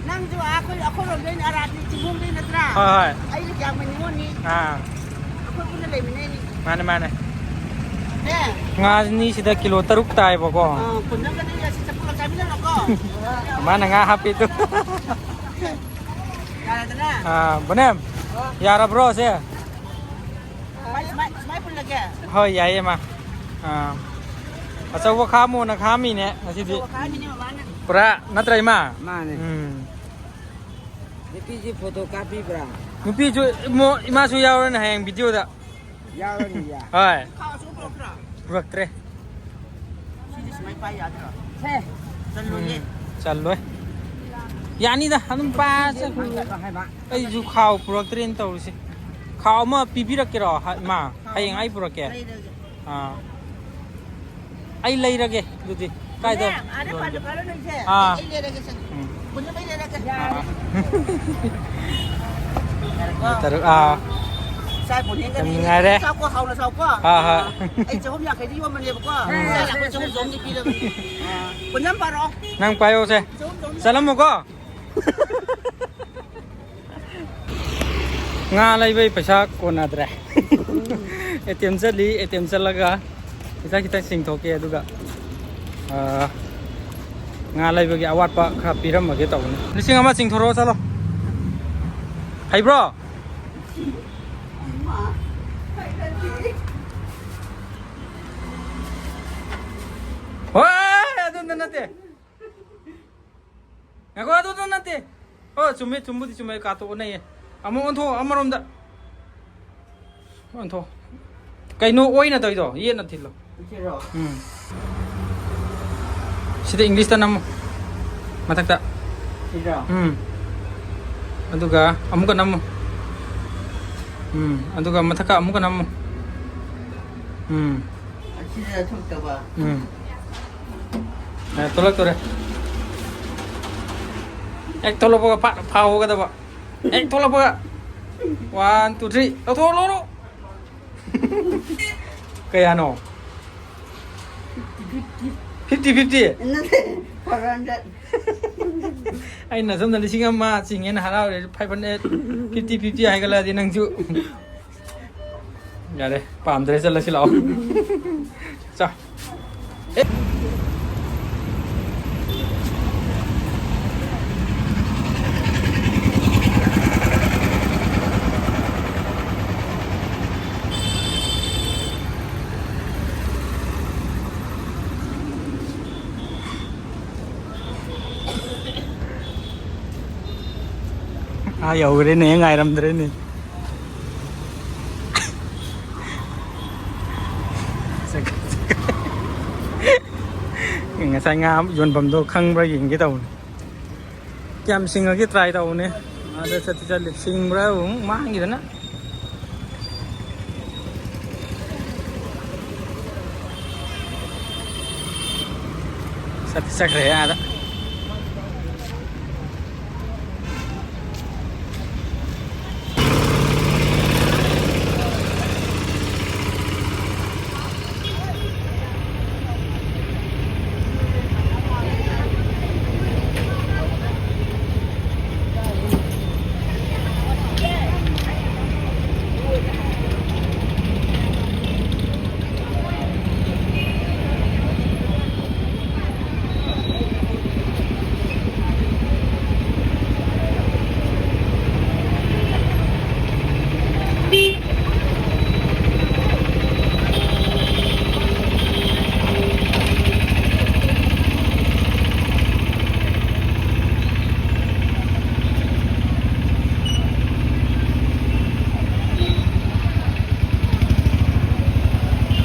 ꯅꯪꯁꯨ ꯑꯥ ꯑꯩꯈꯣꯏ, ꯑꯩꯈꯣꯏꯔꯣꯝꯗꯩꯅ, ꯑꯔꯥꯗꯤ ꯆꯤꯡꯈꯣꯡꯗꯩ ꯅꯠꯇ꯭ꯔꯥ? ꯍꯣꯏ, ꯍꯣꯏ꯫ ꯑꯩꯁꯨ ꯀꯌꯥꯝ ꯀꯨꯏ ꯅꯤꯉꯣꯜꯅꯤ꯫ ꯑꯥ꯫ ꯑꯩꯈꯣꯏ ꯄꯨꯟꯅ ꯂꯩꯃꯤꯟꯅꯩꯅꯤ꯫ ꯃꯥꯅꯦ, ꯃꯥꯅꯦ꯫ ꯅꯦ? ꯉꯥꯅꯤ ꯁꯤꯗ ꯀꯤꯂꯣ ꯇꯔꯨꯛ ꯇꯥꯏꯕꯀꯣ꯫ ꯑꯥ, ꯄꯨꯟꯅꯝꯒꯅꯤ, ꯑꯁꯤ ꯆꯐꯨ ꯆꯥꯃꯤꯟꯅꯔꯣꯀꯣ꯫ ꯃꯥꯅ ꯉꯥ ꯍꯥꯞꯄꯤꯗꯣ꯫ ꯌꯥꯔꯦꯗꯅ? ꯑꯥ, ꯕꯣꯅꯦꯝ, ꯌꯥꯔꯕ꯭ꯔꯣ ꯁꯦ? ꯁꯨꯃꯥꯏ, ꯁꯨꯃꯥꯏ, ꯁꯨꯃꯥꯏ ꯄꯨꯜꯂꯒꯦ? ꯍꯣꯏ, ꯌꯥꯏꯌꯦ, ꯃꯥ꯫ ꯑꯥ, ꯑꯆꯧꯕ ꯈꯥꯝꯃꯣꯅ ꯈꯥꯝꯃꯤꯅꯦ ꯉꯁꯤꯗꯤ꯫ ꯑꯆꯧꯕ ꯈꯥꯝꯃꯤꯅꯦ ꯃꯃꯥꯅ꯫ ꯄꯨꯔꯥ ꯅꯠꯇ꯭ꯔ, ꯏꯃꯥ? ꯃꯥꯅꯦ꯫ ꯎꯝ꯫ ꯅꯨꯄꯤꯁꯤ ꯐꯣꯇꯣ ꯀꯥꯞꯄꯤꯕ꯭ꯔꯥ? ꯅꯨꯄꯤꯁꯨ ꯏꯃꯣ-, ꯏꯃꯥꯁꯨ ꯌꯥꯎꯔꯅꯤ ꯍꯌꯦꯡ ꯚꯤꯗꯤꯑꯣꯗ꯫ ꯌꯥꯎꯔꯅꯤꯌꯦ꯫ ꯍꯣꯏ꯫ ꯈꯥꯎ ꯑꯆꯧꯕ ꯄꯨꯔꯛꯇ꯭ꯔꯥ? ꯄꯨꯔꯛꯇ꯭ꯔꯦ꯫ ꯁꯤꯗꯤ ꯁꯨꯃꯥꯏ ꯄꯥꯏ ꯌꯥꯗ꯭ꯔꯣ? ꯁꯦ꯫ ꯆꯜꯂꯣꯏꯌꯦ꯫ ꯎꯝ, ꯆꯜꯂꯣꯏ꯫ ꯌꯥꯅꯤꯗ, ꯑꯗꯨꯝ ꯄꯥ ꯆꯠꯈ꯭ꯔꯣ꯫ ꯑꯩꯁꯨ ꯈꯥꯎ ꯄꯨꯔꯛꯇ꯭ꯔꯦꯅ ꯇꯧꯔꯤꯁꯦ꯫ ꯈꯥꯎ ꯑꯃ ꯄꯤꯕꯤꯔꯛꯀꯦꯔꯣ, ꯍ-, ꯏꯃꯥ? ꯍꯌꯦꯡ ꯑꯩ ꯄꯨꯔꯛꯀꯦ꯫ ꯂꯩꯔꯒꯦ꯫ ꯑꯥ꯫ ꯑꯩ ꯂꯩꯔꯒꯦ ꯑꯗꯨꯗꯤ꯫ ꯀꯥꯏꯗ? ꯑꯗ ꯄꯥꯟꯗ ꯐꯥꯔ ꯂꯩꯁꯦ꯫ ꯑꯥ꯫ ꯑꯩ ꯂꯩꯔꯒꯦ ꯁꯦ꯫ ꯎꯝ꯫ ꯄꯨꯟꯅ ꯑꯩ ꯂꯩꯔꯒꯦ꯫ ꯑꯥ꯫ ꯌꯥꯔꯦꯀꯣ? ꯇꯔꯨꯛ, ꯑꯥ꯫ ꯏꯆꯥ ꯕꯣꯅꯦꯒꯅꯤ꯫ ꯌꯥꯝ ꯅꯨꯡꯉꯥꯏꯔꯦ꯫ ꯆꯥꯎꯀꯣ, ꯍꯥꯎꯅ ꯆꯥꯎꯀꯣ꯫ ꯍꯣꯏ, ꯍꯣꯏ꯫ ꯑꯩ ꯆꯍꯨꯝ ꯌꯥꯡꯈꯩꯗ ꯌꯣꯟꯕꯅꯦꯕꯀꯣ꯫ ꯎꯝ꯫ ꯏꯆꯥ ꯂꯥꯛꯄ ꯆꯍꯨꯝ ꯆꯍꯨꯝꯗꯤ ꯄꯤꯔꯕꯅꯤ꯫ ꯑꯥ꯫ ꯄꯨꯟꯅ ꯑꯃ ꯄꯥꯔꯛꯑꯣ꯫ ꯅꯪ ꯄꯥꯏꯌꯣꯁꯦ꯫ ꯆꯍꯨꯝ ꯆꯍꯨꯝ꯫ ꯆꯠꯂꯝꯃꯨꯀꯣ꯫ ꯉꯥ ꯂꯩꯕꯩ ꯄꯩꯁꯥ ꯀꯣꯟꯅꯗ꯭ꯔꯦ꯫ ꯑꯦ ꯇꯤ ꯑꯦꯝ ꯆꯠꯂꯤ, ꯑꯦ ꯇꯤ ꯑꯦꯝ ꯆꯠꯂꯒ ꯄꯩꯁꯥ ꯈꯤꯇꯪ ꯆꯤꯡꯊꯣꯛꯀꯦ, ꯑꯗꯨꯒ, ꯑꯥ, ꯉꯥ ꯂꯩꯕꯒꯤ ꯑꯋꯥꯠꯄ ꯈꯔ ꯄꯤꯔꯝꯃꯒꯦ ꯇꯧꯕꯅꯤ꯫ ꯂꯤꯁꯤꯡ ꯑꯃ ꯆꯤꯡꯊꯣꯔꯛꯑꯣ, ꯆꯠꯂꯣ꯫ ꯍꯩꯕ꯭ꯔꯣ? ꯍꯣꯏ, ꯑꯗꯨꯝꯅ ꯅꯠꯇꯦ꯫ ꯉꯥꯏꯈꯣ, ꯑꯗꯨꯗꯣ ꯅꯠꯇꯦ꯫ ꯑꯣ, ꯆꯨꯝꯃꯦ, ꯆꯨꯝꯕꯨꯗꯤ ꯆꯨꯝꯃꯦ, ꯀꯥꯇꯣꯛꯑꯣ, ꯅꯩꯌꯦ꯫ ꯑꯃꯨꯛ ꯑꯣꯟꯊꯣꯛꯑꯣ, ꯑꯃꯔꯣꯝꯗ꯫ ꯑꯣꯟꯊꯣꯛꯑꯣ꯫ ꯀꯩꯅꯣ ꯑꯣꯏꯅ ꯇꯧꯔꯤꯗꯣ? ꯌꯦꯠꯅ ꯊꯤꯜꯂꯣ꯫ ꯁꯤꯔꯣ? ꯎꯝ꯫ ꯁꯤꯗ ꯏꯪꯂꯤꯁꯇ ꯅꯝꯃꯨ꯫ ꯃꯊꯛꯇ꯫ ꯁꯤꯔꯣ? ꯎꯝ꯫ ꯑꯗꯨꯒ ꯑꯃꯨꯛꯀ ꯅꯝꯃꯨ꯫ ꯎꯝ꯫ ꯑꯗꯨꯒ ꯃꯊꯛꯇ ꯑꯃꯨꯛꯀ ꯅꯝꯃꯨ꯫ ꯎꯝ꯫ ꯑꯁꯤꯗ ꯊꯣꯛꯇꯕ꯫ ꯎꯝ꯫ ꯑꯦ, ꯊꯣꯛꯂꯛꯇꯣꯔꯦ꯫ ꯍꯦꯛ ꯊꯣꯛꯂꯛꯄꯒ ꯐꯥ-, ꯐꯥꯍꯧꯒꯗꯕ꯫ ꯍꯦꯛ ꯊꯣꯛꯂꯛꯄꯒ꯫ One, two, three꯫ ꯂꯧꯊꯣꯛ, ꯂꯧꯔꯣ꯫ ꯀꯌꯥꯅꯣ? Fifty fifty? ꯅꯠꯇꯦ, four hundred꯫ ꯑꯩꯅ ꯁꯣꯝꯗ ꯂꯤꯁꯤꯡ ꯑꯃ ꯆꯤꯡꯉꯦꯅ ꯍꯔꯥꯎꯔꯦ, five hundred, fifty fifty ꯍꯥꯏꯒꯠꯂꯛꯑꯗꯤ ꯅꯪꯁꯨ꯫ ꯌꯥꯔꯦ, ꯄꯥꯝꯗ꯭ꯔꯦ, ꯆꯠꯂꯁꯤ ꯂꯥꯛꯑꯣ꯫ ꯆꯥ꯫ ꯑꯦ꯫ ꯑꯥ ꯌꯧꯈ꯭ꯔꯦꯅꯦ, ꯉꯥꯏꯔꯝꯗ꯭ꯔꯦꯅꯦ꯫ ꯉꯁꯥꯏ ꯉꯥ ꯌꯣꯟꯐꯝꯗꯣ ꯈꯪꯕ꯭ꯔꯥ ꯌꯦꯡꯒꯦ ꯇꯧꯕꯅꯦ꯫ ꯀꯌꯥꯝ ꯁꯤꯡꯉꯒꯦ try ꯇꯧꯕꯅꯦ꯫ ꯑꯗ ꯆꯠꯇꯤ ꯆꯠꯂꯤ꯫ ꯁꯤꯡꯕ꯭ꯔꯥ ꯑꯃꯨꯛ ꯃꯥꯡꯈꯤꯗꯅ꯫ ꯆꯠꯇꯤ ꯆꯠꯈ꯭ꯔꯦ ꯑꯥꯗ꯫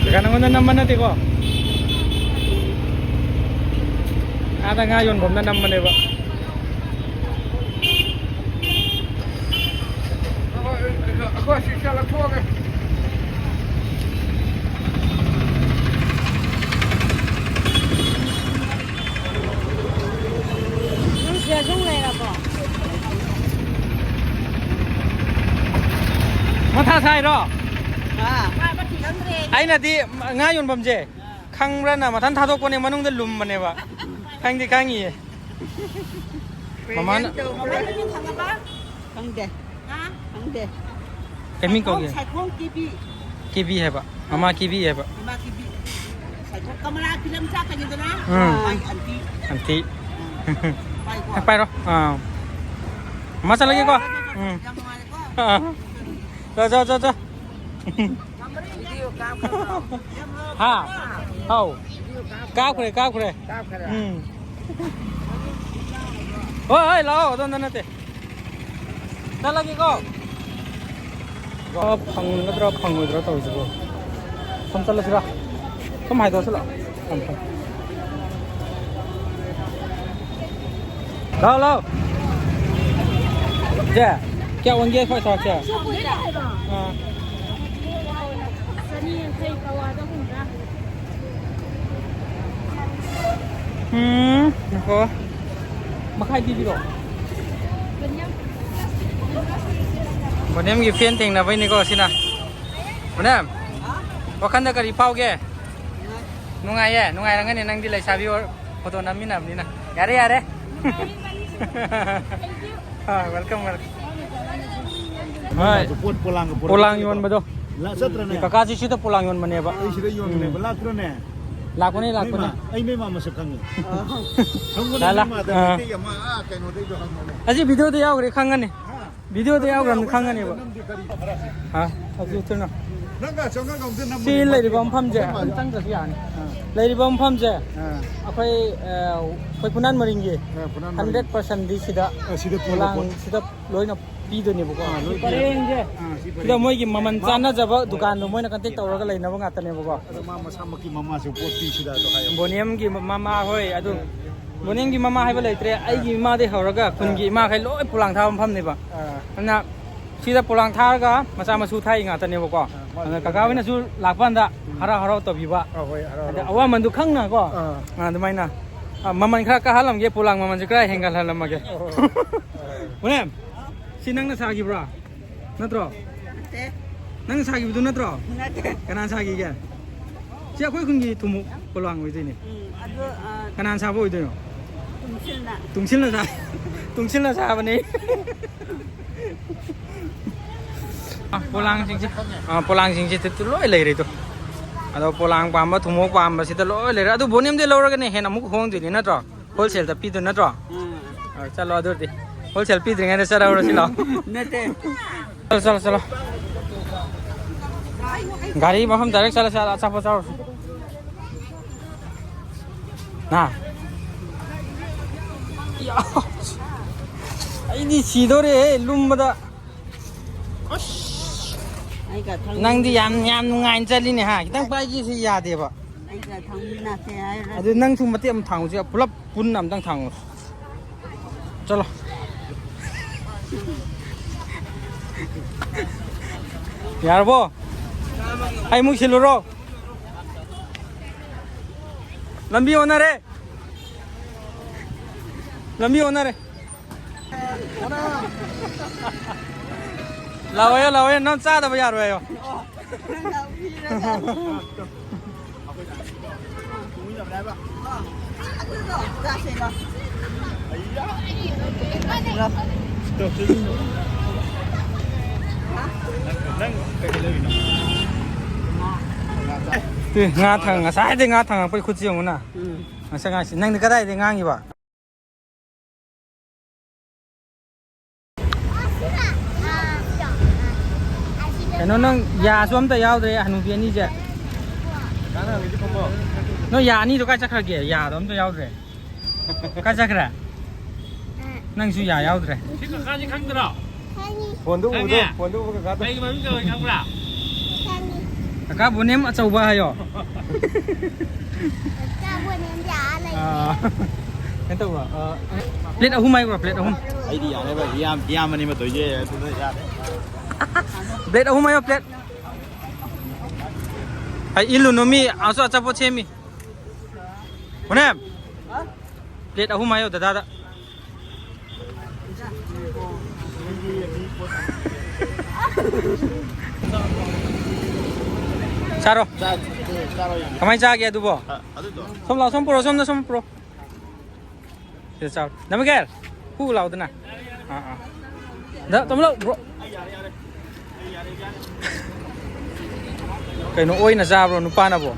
ꯀꯩꯀꯥ ꯅꯪꯉꯣꯟꯗ ꯅꯝꯕ ꯅꯠꯇꯦꯀꯣ? ꯑꯥꯗ ꯉꯥ ꯌꯣꯟꯐꯝꯗ ꯅꯝꯕꯅꯦꯕ꯫ ꯑꯩꯈꯣꯏ ꯁꯤ ꯆꯠꯂ ꯊꯣꯛꯑꯒꯦ꯫ ꯅꯪ ꯁꯤꯗ ꯁꯨꯝ ꯂꯩꯔꯕꯣ? ꯃꯊꯥ ꯁꯥꯏꯔꯣ? ꯑꯥ꯫ ꯑꯩꯅꯗꯤ ꯉꯥ ꯌꯣꯟꯐꯝꯁꯦ ꯈꯪꯕ꯭ꯔꯅ ꯃꯊꯟ ꯊꯥꯗꯣꯛꯄꯅꯦ, ꯃꯅꯨꯡꯗ ꯂꯨꯝꯕꯅꯦꯕ꯫ ꯈꯪꯗꯤ ꯈꯪꯉꯤꯌꯦ꯫ ꯃꯃꯥꯅ ꯃꯃꯥꯏꯗꯤ ꯈꯪꯉꯕ? ꯈꯪꯗꯦ꯫ ꯍꯥ? ꯈꯪꯗꯦ꯫ ꯀꯩ ꯃꯤꯡ ꯀꯧꯒꯦ? ꯁꯥꯏꯈꯣꯝ ꯀꯦꯕꯤ꯫ ꯀꯦꯕꯤ ꯍꯥꯏꯕ꯫ ꯃꯃꯥ ꯀꯦꯕꯤ ꯍꯥꯏꯕ꯫ ꯏꯃꯥ ꯀꯦꯕꯤ꯫ ꯁꯥꯏꯈꯣꯝ ꯀꯃꯂꯥ ꯐꯤꯂꯝ ꯆꯥꯛꯀꯅꯤꯗꯅ? ꯎꯝ꯫ ꯃꯥꯒꯤ ꯑꯟꯇꯤ꯫ ꯑꯟꯇꯤ꯫ ꯎꯝ꯫ ꯄꯥꯏꯀꯣ꯫ ꯄꯥꯏꯔꯣ꯫ ꯑꯥ꯫ ꯃꯥ ꯆꯠꯂꯒꯦꯀꯣ꯫ ꯎꯝ꯫ ꯌꯥꯝ ꯅꯨꯡꯉꯥꯏꯔꯦꯀꯣ꯫ ꯑꯥ꯫ ꯆꯣ, ꯆꯣ, ꯆꯣ, ꯆꯣ꯫ ꯍꯥ? ꯑꯧ꯫ ꯀꯥꯞꯈ꯭ꯔꯦ, ꯀꯥꯞꯈ꯭ꯔꯦ꯫ ꯎꯝ꯫ ꯍꯣꯏ, ꯍꯣꯏ, ꯂꯥꯛꯑꯣ, ꯑꯗꯣꯝꯗ ꯅꯠꯇꯦ꯫ ꯆꯠꯂꯒꯦꯀꯣ꯫ ꯐꯪꯒꯗ꯭ꯔꯥ ꯐꯪꯉꯣꯏꯗ꯭ꯔꯥ ꯇꯧꯔꯤꯁꯤꯕꯣ? ꯁꯨꯝ ꯆꯠꯂꯁꯤꯔꯥ? ꯁꯨꯝ ꯍꯥꯏꯗꯣꯛꯑꯁꯤ ꯂꯥꯛꯑꯣ꯫ ꯊꯝꯃꯦ, ꯊꯝꯃꯦ꯫ ꯂꯥꯛꯑꯣ, ꯂꯥꯛꯑꯣ꯫ ꯁꯦ, ꯀꯌꯥ ꯑꯣꯟꯒꯦ ꯑꯩꯈꯣꯏ ꯊꯕꯛꯁꯦ? ꯑꯥ꯫ ꯆꯅꯤ ꯌꯥꯡꯈꯩ ꯄꯋꯥꯗ ꯍꯨꯝꯗ꯭ꯔꯥ꯫ ꯎꯝ, ꯉꯥꯏꯈꯣ꯫ ꯃꯈꯥꯏ ꯄꯤꯕꯤꯔꯣ꯫ ꯕꯣꯅꯦꯝꯒꯤ ꯐꯦꯟ ꯊꯦꯡꯅꯕꯩꯅꯤꯀꯣ ꯁꯤꯅ꯫ ꯕꯣꯅꯦꯝ, ꯋꯥꯈꯟꯗ ꯀꯔꯤ ꯐꯥꯎꯒꯦ? ꯅꯨꯡꯉꯥꯏꯌꯦ? ꯅꯨꯡꯉꯥꯏꯔꯝꯒꯅꯤ, ꯅꯪꯗꯤ ꯂꯩꯁꯥꯕꯤ ꯑꯣꯏ-, ꯐꯣꯇꯣ ꯅꯝꯃꯤꯟꯅꯕꯅꯤꯅ꯫ ꯌꯥꯔꯦ, ꯌꯥꯔꯦ꯫ ꯑꯥ, welcome, welcome. ꯍꯣꯏ꯫ ꯄꯣꯠ ꯄꯣꯂꯥꯡꯒ ꯄꯣꯔꯛꯄ ꯄꯣꯂꯥꯡ ꯆꯠꯄꯗꯣ꯫ ꯌꯣꯟꯕꯗꯣ꯫ ꯂꯥ-, ꯆꯠꯇ꯭ꯔꯅꯦ? ꯀꯀꯥꯁꯤ ꯁꯤꯗ ꯄꯣꯂꯥꯡ ꯌꯣꯟꯕꯅꯦꯕ꯫ ꯑꯩ ꯁꯤꯗ ꯌꯣꯟꯕꯅꯦꯕ꯫ ꯎꯝ꯫ ꯂꯥꯛꯄ꯭ꯔꯅꯦ? ꯂꯥꯛꯄꯅꯦ, ꯅꯣꯏ ꯂꯥꯛꯄꯅꯦ꯫ ꯃꯥ-, ꯑꯩ ꯅꯣꯏ ꯃꯥ ꯃꯁꯛ ꯈꯪꯉꯤ꯫ ꯈꯪꯕꯅꯦ, ꯂꯥ, ꯂꯥ꯫ ꯅꯣꯏ ꯃꯥꯗ ꯑꯥ꯫ ꯃꯩꯇꯩ ꯑꯃ, ꯑꯥ, ꯀꯩꯅꯣꯗꯩꯗꯣ ꯍꯪꯕꯅꯦ꯫ ꯑꯁꯤ video ꯗ ꯌꯥꯎꯈ꯭ꯔꯦ, ꯈꯪꯉꯅꯤ꯫ ꯍꯥ? Video ꯗ ꯌꯥꯎꯈ꯭ꯔꯕꯅꯤ, ꯈꯪꯉꯅꯦꯕ꯫ ꯅꯝꯗꯤ ꯀꯔꯤ? ꯍꯥ? ꯑꯗꯨ ꯊꯨꯅ꯫ ꯅꯪꯅ ꯑꯁꯣꯝ ꯅꯥꯀꯟꯗ ꯁꯤ ꯅꯝꯕꯅꯦ, ꯂꯩꯔꯤꯕ ꯃꯥꯗꯤ ꯃꯐꯝꯁꯦ, ꯑꯩꯈꯣꯏ ꯃꯥꯗꯤ ꯑꯗꯨꯝ ꯆꯪꯗ꯭ꯔꯁꯨ ꯌꯥꯔꯅꯤ꯫ ꯑꯥ꯫ ꯂꯩꯔꯤꯕ ꯃꯐꯝꯁꯦ, ꯑꯥ꯫ ꯑꯩꯈꯣꯏ, ꯑ, ꯑꯩꯈꯣꯏ ꯐꯨꯅꯥꯟ ꯃꯔꯤꯡꯒꯤ ꯑꯥ, ꯐꯨꯅꯥꯟ ꯃꯔꯤꯡ꯫ Hundred percent ꯗꯤ ꯁꯤꯗ ꯑꯥ, ꯁꯤꯗ ꯄꯣꯂꯥꯡ ꯄꯣꯂꯥꯡ꯫ ꯁꯤꯗ ꯂꯣꯏꯅ ꯄꯤꯗꯣꯏꯅꯦꯕꯀꯣ꯫ ꯑꯥ, ꯂꯣꯏ ꯁꯤ ꯄꯤꯔꯦ꯫ ꯄꯔꯦꯡꯁꯦ, ꯑꯥ, ꯁꯤ ꯁꯤꯗ ꯄꯔꯦꯡ꯫ ꯃꯣꯏꯒꯤ ꯃꯃꯜ ꯃꯥ-, ꯆꯥꯟꯅꯖꯕ ꯗꯨꯀꯥꯟꯗꯣ ꯃꯣꯏꯅ contact ꯇꯧꯔꯒ ꯂꯩꯅꯕ ꯉꯥꯛꯇꯅꯦꯕꯀꯣ꯫ ꯑꯗꯣ ꯃꯥ ꯃꯁꯥꯃꯛꯀꯤ ꯃꯃꯥꯁꯨ ꯄꯣꯠ ꯄꯤ ꯁꯤꯗ ꯑꯗꯣ ꯍꯥꯏꯌꯣ꯫ ꯕꯣꯅꯤꯌꯝꯒꯤ ꯃ-, ꯃꯃꯥ ꯍꯣꯏ, ꯑꯗꯨ ꯕꯣꯅꯤꯌꯝꯒꯤ ꯃꯃꯥ ꯍꯥꯏꯕ ꯂꯩꯇ꯭ꯔꯦ, ꯑꯩꯒꯤ ꯏꯃꯥꯗꯩ ꯍꯧꯔꯒ ꯈꯨꯟꯒꯤ ꯑꯥ꯫ ꯏꯃꯥꯈꯩ ꯂꯣꯏ ꯄꯣꯂꯥꯡ ꯊꯥꯕ ꯃꯐꯝꯅꯦꯕ꯫ ꯑꯥ꯫ ꯑꯗꯨꯅ ꯁꯤꯗ ꯄꯣꯂꯥꯡ ꯊꯥꯔꯒ ꯃꯆꯥ ꯃꯁꯨ ꯊꯥꯛꯏ ꯉꯥꯛꯇꯅꯦꯕꯀꯣ꯫ ꯑꯥ, ꯃꯥ ꯑꯗꯨꯅ ꯀꯀꯥ ꯍꯣꯏꯅꯁꯨ ꯂꯥꯛꯄ ꯀꯥꯟꯗ ꯎꯝ꯫ ꯍꯔꯥꯎ ꯍꯔꯥꯎ ꯇꯧꯕꯤꯕ꯫ ꯑꯥ, ꯍꯣꯏ, ꯍꯔꯥꯎ ꯑꯗ ꯍꯔꯥꯎ꯫ ꯑꯋꯥꯃꯟꯗꯨ ꯈꯪꯅꯀꯣ꯫ ꯑꯥ꯫ ꯑꯥ, ꯑꯗꯨꯃꯥꯏꯅ꯫ ꯑꯥ, ꯃꯃꯜ ꯈꯔ ꯀꯥꯍꯜꯂꯝꯒꯦ, ꯄꯣꯂꯥꯡ ꯃꯃꯜꯁꯦ ꯈꯔ ꯍꯦꯟꯒꯠꯍꯜꯂꯝꯃꯒꯦ꯫ ꯑꯣ꯫ ꯍꯣꯔꯦꯟ ꯁꯤ ꯅꯪꯅ ꯁꯥꯈꯤꯕ꯭ꯔꯥ? ꯅꯠꯇ꯭ꯔꯣ? ꯅꯠꯇꯦ꯫ ꯅꯪ ꯁꯥꯈꯤꯕꯗꯨ ꯅꯠꯇ꯭ꯔꯣ? ꯅꯠꯇꯦ꯫ ꯀꯅꯥ ꯁꯥꯈꯤꯒꯦ? ꯁꯤ ꯑꯩꯈꯣꯏ ꯈꯨꯟꯒꯤ ꯊꯨꯝꯃꯣꯛ ꯄꯣꯂꯥꯡ ꯑꯣꯏꯗꯣꯏꯅꯦ꯫ ꯎꯝ, ꯑꯗꯨ, ꯑ, ꯀꯅꯥꯅ ꯁꯥꯕ ꯑꯣꯏꯗꯣꯏꯅꯣ? ꯇꯨꯡꯁꯤꯜꯅ꯫ ꯇꯨꯡꯁꯤꯜꯅ ꯁꯥ-, ꯇꯨꯡꯁꯤꯜꯅ ꯁꯥꯕꯅꯦ꯫ ꯑ, ꯄꯣꯂꯥꯡꯁꯤꯡꯁꯦ, ꯑ, ꯄꯣꯂꯥꯡꯁꯤꯡꯁꯦ ꯂꯣꯏ ꯂꯩꯔꯦ ꯑꯗꯣ꯫ ꯑꯗꯣ ꯄꯣꯂꯥꯡ ꯄꯥꯝꯕ, ꯊꯨꯝꯃꯣꯛ ꯄꯥꯝꯕꯁꯤꯗ ꯂꯣꯏ ꯂꯩꯔꯦ꯫ ꯑꯗꯨ ꯕꯣꯅꯤꯌꯝꯗꯩ ꯂꯧꯔꯒꯅ ꯍꯦꯟꯅ ꯑꯃꯨꯛ ꯍꯣꯡꯗꯣꯏꯅꯤ ꯅꯠꯇ꯭ꯔꯣ? Wholesale ꯗ ꯄꯤꯗꯣꯏ ꯅꯠꯇ꯭ꯔꯣ? ꯎꯝ꯫ ꯑ, ꯆꯠꯂꯣ ꯑꯗꯨꯗꯤ꯫ Wholesale ꯄꯤꯗ꯭ꯔꯤꯉꯩꯗ ꯆꯠꯍꯧꯔꯁꯤ ꯂꯥꯛꯑꯣ꯫ ꯅꯠꯇꯦ꯫ ꯆꯠꯂꯣ, ꯆꯠꯂꯣ, ꯆꯠꯂꯣ꯫ ꯒꯥꯔꯤ ꯃꯐꯝ direct ꯆꯠꯂꯁꯤ, ꯑꯆꯥꯄꯣꯠ ꯆꯥꯔꯨꯔꯁꯤ꯫ ꯅꯥ꯫ ꯌꯥ꯫ ꯑꯩꯗꯤ ꯁꯤꯗꯣꯔꯦꯍꯦ, ꯂꯨꯝꯕꯗ꯫ ꯑꯁ꯫ ꯑꯩꯒ ꯊꯥꯡꯃꯤꯟꯅ- ꯅꯪꯗꯤ ꯌꯥꯝ, ꯌꯥꯝ ꯅꯨꯡꯉꯥꯏꯅ ꯆꯠꯂꯤꯅꯦ, ꯍꯥ? ꯈꯤꯇꯪ ꯄꯥꯏꯒꯦꯁꯨ ꯌꯥꯗꯦꯕ꯫ ꯑꯩꯒ ꯊꯥꯡꯃꯤꯟꯅꯁꯦ ꯍꯥꯏꯔ- ꯑꯗꯨ ꯅꯪꯁꯨ ꯃꯇꯦꯛ ꯑꯃ ꯊꯥꯡꯉꯨꯁꯦ, ꯄꯨꯂꯞ ꯄꯨꯟꯅ ꯑꯝꯇꯪ ꯊꯥꯡꯉꯨ꯫ ꯆꯠꯂꯣ꯫ ꯌꯥꯔꯕꯣ? ꯑꯩ ꯑꯃꯨꯛ ꯁꯤꯜꯂꯨꯔꯣ? ꯂꯝꯕꯤ ꯑꯣꯟꯅꯔꯦ꯫ ꯂꯝꯕꯤ ꯑꯣꯟꯅꯔꯦ꯫ ꯂꯥꯛꯑꯣꯌꯣ, ꯂꯥꯛꯑꯣꯌꯣ, ꯅꯪ ꯆꯥꯗꯕ ꯌꯥꯔꯣꯏ ꯍꯥꯏꯌꯣ꯫ ꯅꯪ ꯀꯩ ꯂꯩꯔꯤꯅꯣ? ꯉꯥ ꯊꯪ-, ꯉꯁꯥꯏꯗꯩ ꯉꯥ ꯊꯪꯉꯛꯄꯩ ꯈꯨꯠꯁꯤ ꯌꯦꯡꯉꯨꯅ꯫ ꯎꯝ꯫ ꯉꯁꯥꯏ ꯉꯥꯡꯁꯤ-, ꯅꯪꯗꯤ ꯀꯗꯥꯏꯗꯩ ꯉꯥꯡꯉꯤꯕ? ꯀꯩꯅꯣ, ꯅꯪ ꯌꯥꯁꯨ ꯑꯝꯇ ꯌꯥꯎꯗ꯭ꯔꯦ, ꯍꯅꯨꯕꯤ ꯑꯅꯤꯁꯦ꯫ ꯅꯣꯏ ꯌꯥ ꯑꯅꯤꯗꯣ ꯀꯥꯏ ꯆꯠꯈ꯭ꯔꯒꯦ? ꯌꯥꯗꯣ ꯑꯝꯇ ꯌꯥꯎꯗ꯭ꯔꯦ꯫ ꯀꯥꯏ ꯆꯠꯈ꯭ꯔꯦ? ꯅꯪꯁꯨ ꯌꯥ ꯌꯥꯎꯗ꯭ꯔꯦ꯫ ꯁꯤ ꯀꯀꯥꯁꯤ ꯈꯪꯗ꯭ꯔꯣ? ꯐꯣꯟꯗ ꯎꯕꯗꯣ, ꯈꯪꯉꯦ꯫ ꯐꯣꯟꯗ ꯎꯕ ꯀꯀꯥꯗꯣ꯫ ꯑꯩꯒꯤ ꯃꯃꯤꯡ ꯀꯩ ꯑꯣꯏ ꯈꯪꯕ꯭ꯔꯥ? ꯀꯀꯥ ꯕꯣꯅꯦꯝ ꯑꯆꯧꯕ ꯍꯥꯏꯌꯣ꯫ ꯀꯀꯥ ꯕꯣꯅꯦꯝꯗꯤ ꯑꯥ ꯂꯩ꯫ ꯑꯥ, ꯀꯩꯅꯣ ꯇꯧꯕ, ꯑꯥ, ꯄ꯭ꯂꯦꯠ ꯑꯍꯨꯝ ꯍꯥꯏꯈ꯭ꯔꯣ, ꯄ꯭ꯂꯦꯠ ꯑꯍꯨꯝ꯫ ꯑꯩꯗꯤ ꯌꯥꯔꯦ ꯚꯥꯏ, ꯏꯌꯥꯝ-, ꯏꯌꯥꯝꯕꯅꯤ ꯃꯇꯧꯏꯁꯦ, ꯑꯗꯨꯅ ꯌꯥꯔꯦ꯫ ꯄ꯭ꯂꯦꯠ ꯑꯍꯨꯝ ꯍꯥꯏꯌꯣ, ꯄ꯭ꯂꯦꯠ꯫ ꯑꯩ ꯏꯜꯂꯨꯅꯨ, ꯃꯤ ꯑꯆꯥ-, ꯑꯆꯥꯄꯣꯠ ꯁꯦꯝꯃꯤ꯫ ꯕꯣꯅꯦꯝ, ꯄ꯭ꯂꯦꯠ ꯑꯍꯨꯝ ꯍꯥꯏꯌꯣ ꯗꯗꯥꯗ꯫ ꯆꯥꯔꯣ꯫ ꯆꯥ-, ꯆꯥꯔꯣ ꯌꯦꯡꯒꯦ꯫ ꯀꯃꯥꯏꯅ ꯆꯥꯒꯦ ꯑꯗꯨꯕꯣ? ꯑ, ꯑꯗꯨꯗꯣ꯫ ꯁꯣꯝ ꯂꯥꯛꯑꯣ, ꯁꯣꯝ ꯄꯨꯔꯛꯑꯣ, ꯁꯣꯝꯗ ꯁꯨꯝ ꯄꯨꯔꯛꯑꯣ꯫ ꯁꯤꯗ ꯆꯥꯎ꯫ ꯅꯃꯒꯦꯔ, ꯍꯨ ꯂꯥꯎꯗꯅ꯫ ꯑꯥ, ꯑꯥ꯫ ꯗ, ꯇꯥꯃꯣ ꯂꯥꯎ, bro꯫ ꯀꯩꯅꯣ, ꯑꯣꯏꯅ ꯆꯥꯕ꯭ꯔꯣ ꯅꯨꯄꯥꯅꯕꯣ?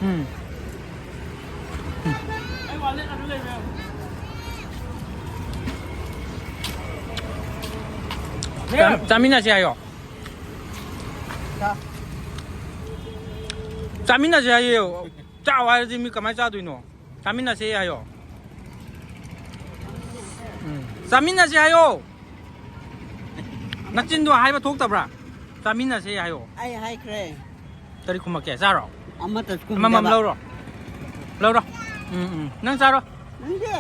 ꯎꯝ꯫ ꯆꯥ-, ꯆꯥꯃꯤꯟꯅꯁꯦ ꯍꯥꯏꯌꯣ꯫ ꯆꯥꯃꯤꯟꯅꯁꯦ ꯍꯥꯏꯌꯦ꯫ ꯆꯥꯎ ꯍꯥꯏꯔꯗꯤ ꯃꯤ ꯀꯃꯥꯏꯅ ꯆꯥꯗꯣꯏꯅꯣ? ꯆꯥꯃꯤꯟꯅꯁꯦ ꯍꯥꯏꯌꯣ꯫ ꯎꯝ꯫ ꯆꯥꯃꯤꯟꯅꯁꯦ ꯍꯥꯏꯌꯣ꯫ ꯅꯆꯤꯟꯗꯣ ꯍꯥꯏꯕ ꯊꯣꯛꯇꯕ꯭ꯔꯥ? ꯆꯥꯃꯤꯟꯅꯁꯦ ꯍꯥꯏꯌꯣ꯫ ꯑꯩ ꯍꯥꯏꯈ꯭ꯔꯦ꯫ ꯀꯔꯤ ꯈꯨꯝꯃꯛꯀꯦ? ꯆꯥꯔꯣ? ꯑꯃꯠꯇ ꯑꯃꯃꯝ ꯈꯨꯝꯗꯕ꯫ ꯂꯧꯔꯣ꯫ ꯂꯧꯔꯣ꯫ ꯎꯝ, ꯎꯝ꯫ ꯅꯪ ꯆꯥꯔꯣ꯫ ꯅꯪꯗꯤ?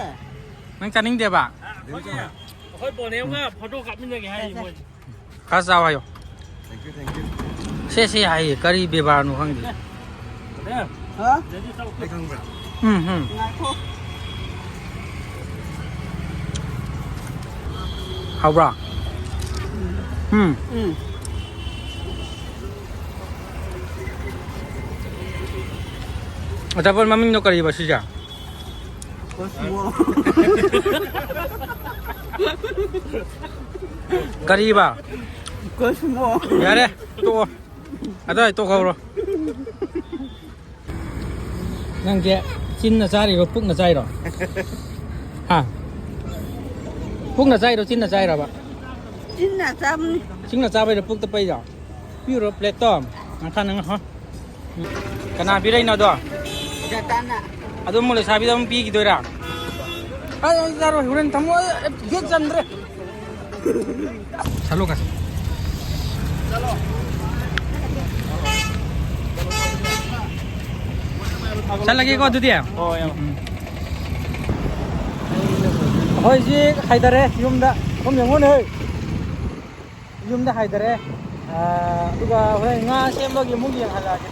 ꯅꯪ ꯆꯥꯅꯤꯡꯗꯦꯕ? ꯑꯩꯈꯣꯏ ꯕꯣꯅꯦꯝꯒ ꯐꯣꯇꯣ ꯀꯥꯞꯃꯤꯟꯅꯒꯦ ꯍꯥꯏꯔꯤ ꯃꯣꯏꯁꯦ꯫ ꯈꯔ ꯆꯥꯎ ꯍꯥꯏꯌꯣ꯫ Thank you, thank you. ꯁꯦ, ꯁꯦ ꯍꯥꯏꯌꯦ, ꯀꯔꯤ ꯕꯦꯕꯥꯔꯅꯣ ꯈꯪꯗꯦ꯫ ꯕꯣꯅꯦꯝ, ꯍꯥ? ꯑꯗꯨꯗꯤ ꯆꯧ ꯑꯩ ꯈꯪꯕ꯭ꯔꯥ? ꯎꯝ, ꯎꯝ꯫ ꯉꯥꯏꯈꯣ꯫ ꯍꯥꯎꯕ꯭ꯔꯥ? ꯎꯝ꯫ ꯎꯝ꯫ ꯑꯆꯥꯄꯣꯠ ꯃꯃꯤꯡꯗꯣ ꯀꯔꯤꯕ ꯁꯤꯁꯦ? ꯀꯣꯁꯃꯣ꯫ ꯀꯔꯤꯕ? ꯀꯣꯁꯃꯣ꯫ ꯌꯥꯔꯦ, ꯇꯣꯛꯑꯣ꯫ ꯑꯗꯥꯏ ꯇꯣꯛꯍꯧꯔꯣ꯫ ꯅꯪꯁꯦ ꯆꯤꯟꯅ ꯆꯥꯔꯤꯔꯣ, ꯄꯨꯛꯅ ꯆꯥꯏꯔꯣ? ꯍꯥ? ꯄꯨꯛꯅ ꯆꯥꯏꯔꯣ, ꯆꯤꯟꯅ ꯆꯥꯏꯔꯕ? ꯆꯤꯟꯅ ꯆꯥꯕꯅꯤ꯫ ꯆꯤꯟꯅ ꯆꯥꯕꯩꯔꯣ, ꯄꯨꯛꯇ ꯄꯩꯔꯣ? ꯄꯤꯔꯨꯔꯣ ꯄ꯭ꯂꯦꯠꯇꯣ꯫ ꯉꯥꯈꯥ ꯅꯪ ꯍꯣ꯫ ꯀꯅꯥ ꯄꯤꯔꯛꯏꯅꯣ ꯑꯗꯣ? ꯖꯇꯥꯅ꯫ ꯑꯗꯨ ꯑꯃꯨꯛ ꯂꯩꯁꯥꯕꯤꯗ ꯑꯃꯨꯛ ꯄꯤꯈꯤꯗꯣꯏꯔꯥ? ꯑꯩ, ꯑꯩ ꯆꯥꯔꯣꯏ, ꯍꯣꯔꯦꯟ ꯊꯝꯃꯣ, ꯑꯩ ꯒꯦꯠ ꯆꯟꯗ꯭ꯔꯦ꯫ ꯆꯠꯂꯣ, ꯀꯥꯁꯦ꯫ ꯆꯠꯂꯒꯦꯀꯣ ꯑꯗꯨꯗꯤ꯫ ꯍꯣꯏ, ꯏꯌꯥꯝꯕ꯫ ꯎꯝ꯫ ꯑꯩꯈꯣꯏ ꯍꯧꯖꯤꯛ ꯍꯥꯏꯊꯔꯦ ꯌꯨꯝꯗ꯫ ꯁꯣꯝ ꯌꯦꯡꯉꯨꯅꯦ, ꯍꯣꯏ꯫ ꯌꯨꯝꯗ ꯍꯥꯏꯊꯔꯦ꯫ ꯑꯥ, ꯑꯗꯨꯒ ꯍꯣꯔꯦꯟ ꯉꯥ ꯁꯦꯝꯕꯒꯤ ꯑꯃꯨꯛ ꯌꯦꯡꯍꯜꯂꯛꯑꯒꯦ꯫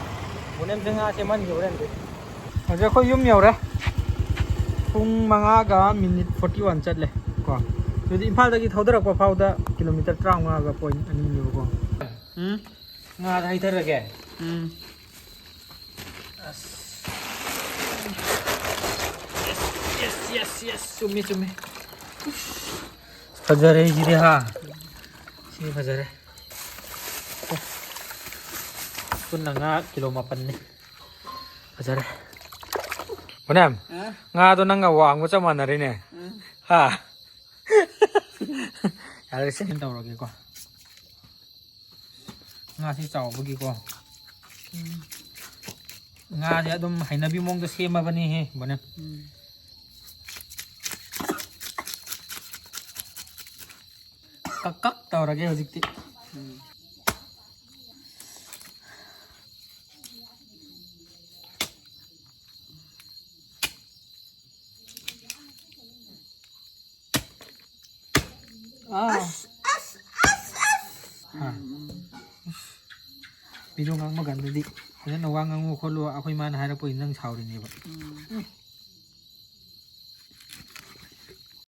ꯕꯣꯅꯦꯝꯁꯦ ꯉꯥ ꯁꯦꯝꯍꯟꯒꯦ ꯍꯣꯔꯦꯟꯗꯤ꯫ ꯍꯧꯖꯤꯛ ꯑꯩꯈꯣꯏ ꯌꯨꯝ ꯌꯧꯔꯦ꯫ ꯄꯨꯡ ꯃꯉꯥꯒ ꯃꯤꯅꯤꯠ ꯐꯣꯔꯇꯤ ꯋꯥꯟ ꯆꯠꯂꯦ ꯀꯣ꯫ ꯑꯗꯨꯗꯤ ꯏꯝꯐꯥꯜꯗꯒꯤ ꯊꯧꯗꯔꯛꯄ ꯐꯥꯎꯗ ꯀꯤꯂꯣꯃꯤꯇꯔ ꯇꯔꯥꯃꯉꯥꯒ ꯄꯣꯏꯟ ꯑꯅꯤꯅꯦꯕꯀꯣ꯫ ꯎꯝ꯫ ꯉꯥꯗ ꯍꯩꯊꯔꯒꯦ꯫ ꯎꯝ꯫ ꯑꯁ꯫ Yes, yes, yes, yes. ꯆꯨꯝꯃꯤ, ꯆꯨꯝꯃꯤ꯫ ꯐꯖꯔꯦ ꯁꯤꯗꯤ, ꯍꯥ? ꯁꯤꯗꯤ ꯐꯖꯔꯦ꯫ ꯄꯨꯟꯅ ꯉꯥ ꯀꯤꯂꯣ ꯃꯥꯄꯟꯅꯤ꯫ ꯐꯖꯔꯦ꯫ ꯄꯨꯅꯦꯝ, ꯑ? ꯉꯥꯗꯣ ꯅꯪꯒ ꯋꯥꯡꯕ ꯆꯞ ꯃꯥꯟꯅꯔꯦꯅꯦ꯫ ꯎꯝ꯫ ꯍꯥ? ꯌꯥꯔꯦ, ꯁꯤ ꯇꯧꯔꯒꯦꯀꯣ꯫ ꯉꯥꯁꯤ ꯆꯥꯎꯕꯒꯤꯀꯣ꯫ ꯎꯝ꯫ ꯉꯥꯁꯦ ꯑꯗꯨꯝ ꯍꯩꯅꯕꯤ ꯃꯑꯣꯡꯗ ꯁꯦꯝꯃꯕꯅꯤꯍꯦ, ꯕꯣꯅꯦ꯫ ꯎꯝ꯫ ꯀꯛ ꯀꯛ ꯇꯧꯔꯒꯦ ꯍꯧꯖꯤꯛꯇꯤ꯫ ꯎꯝ꯫ ꯍꯥ? ꯃꯤꯗꯣ ꯉꯥꯡꯕ ꯀꯥꯟꯗꯗꯤ ꯐꯖꯅ ꯋꯥ ꯉꯥꯡꯉꯨ ꯈꯣꯠꯂꯨ, ꯑꯩꯈꯣꯏ ꯃꯥꯅ ꯍꯥꯏꯔꯛꯄꯒꯤ ꯅꯪ ꯁꯥꯎꯔꯤꯅꯦꯕ꯫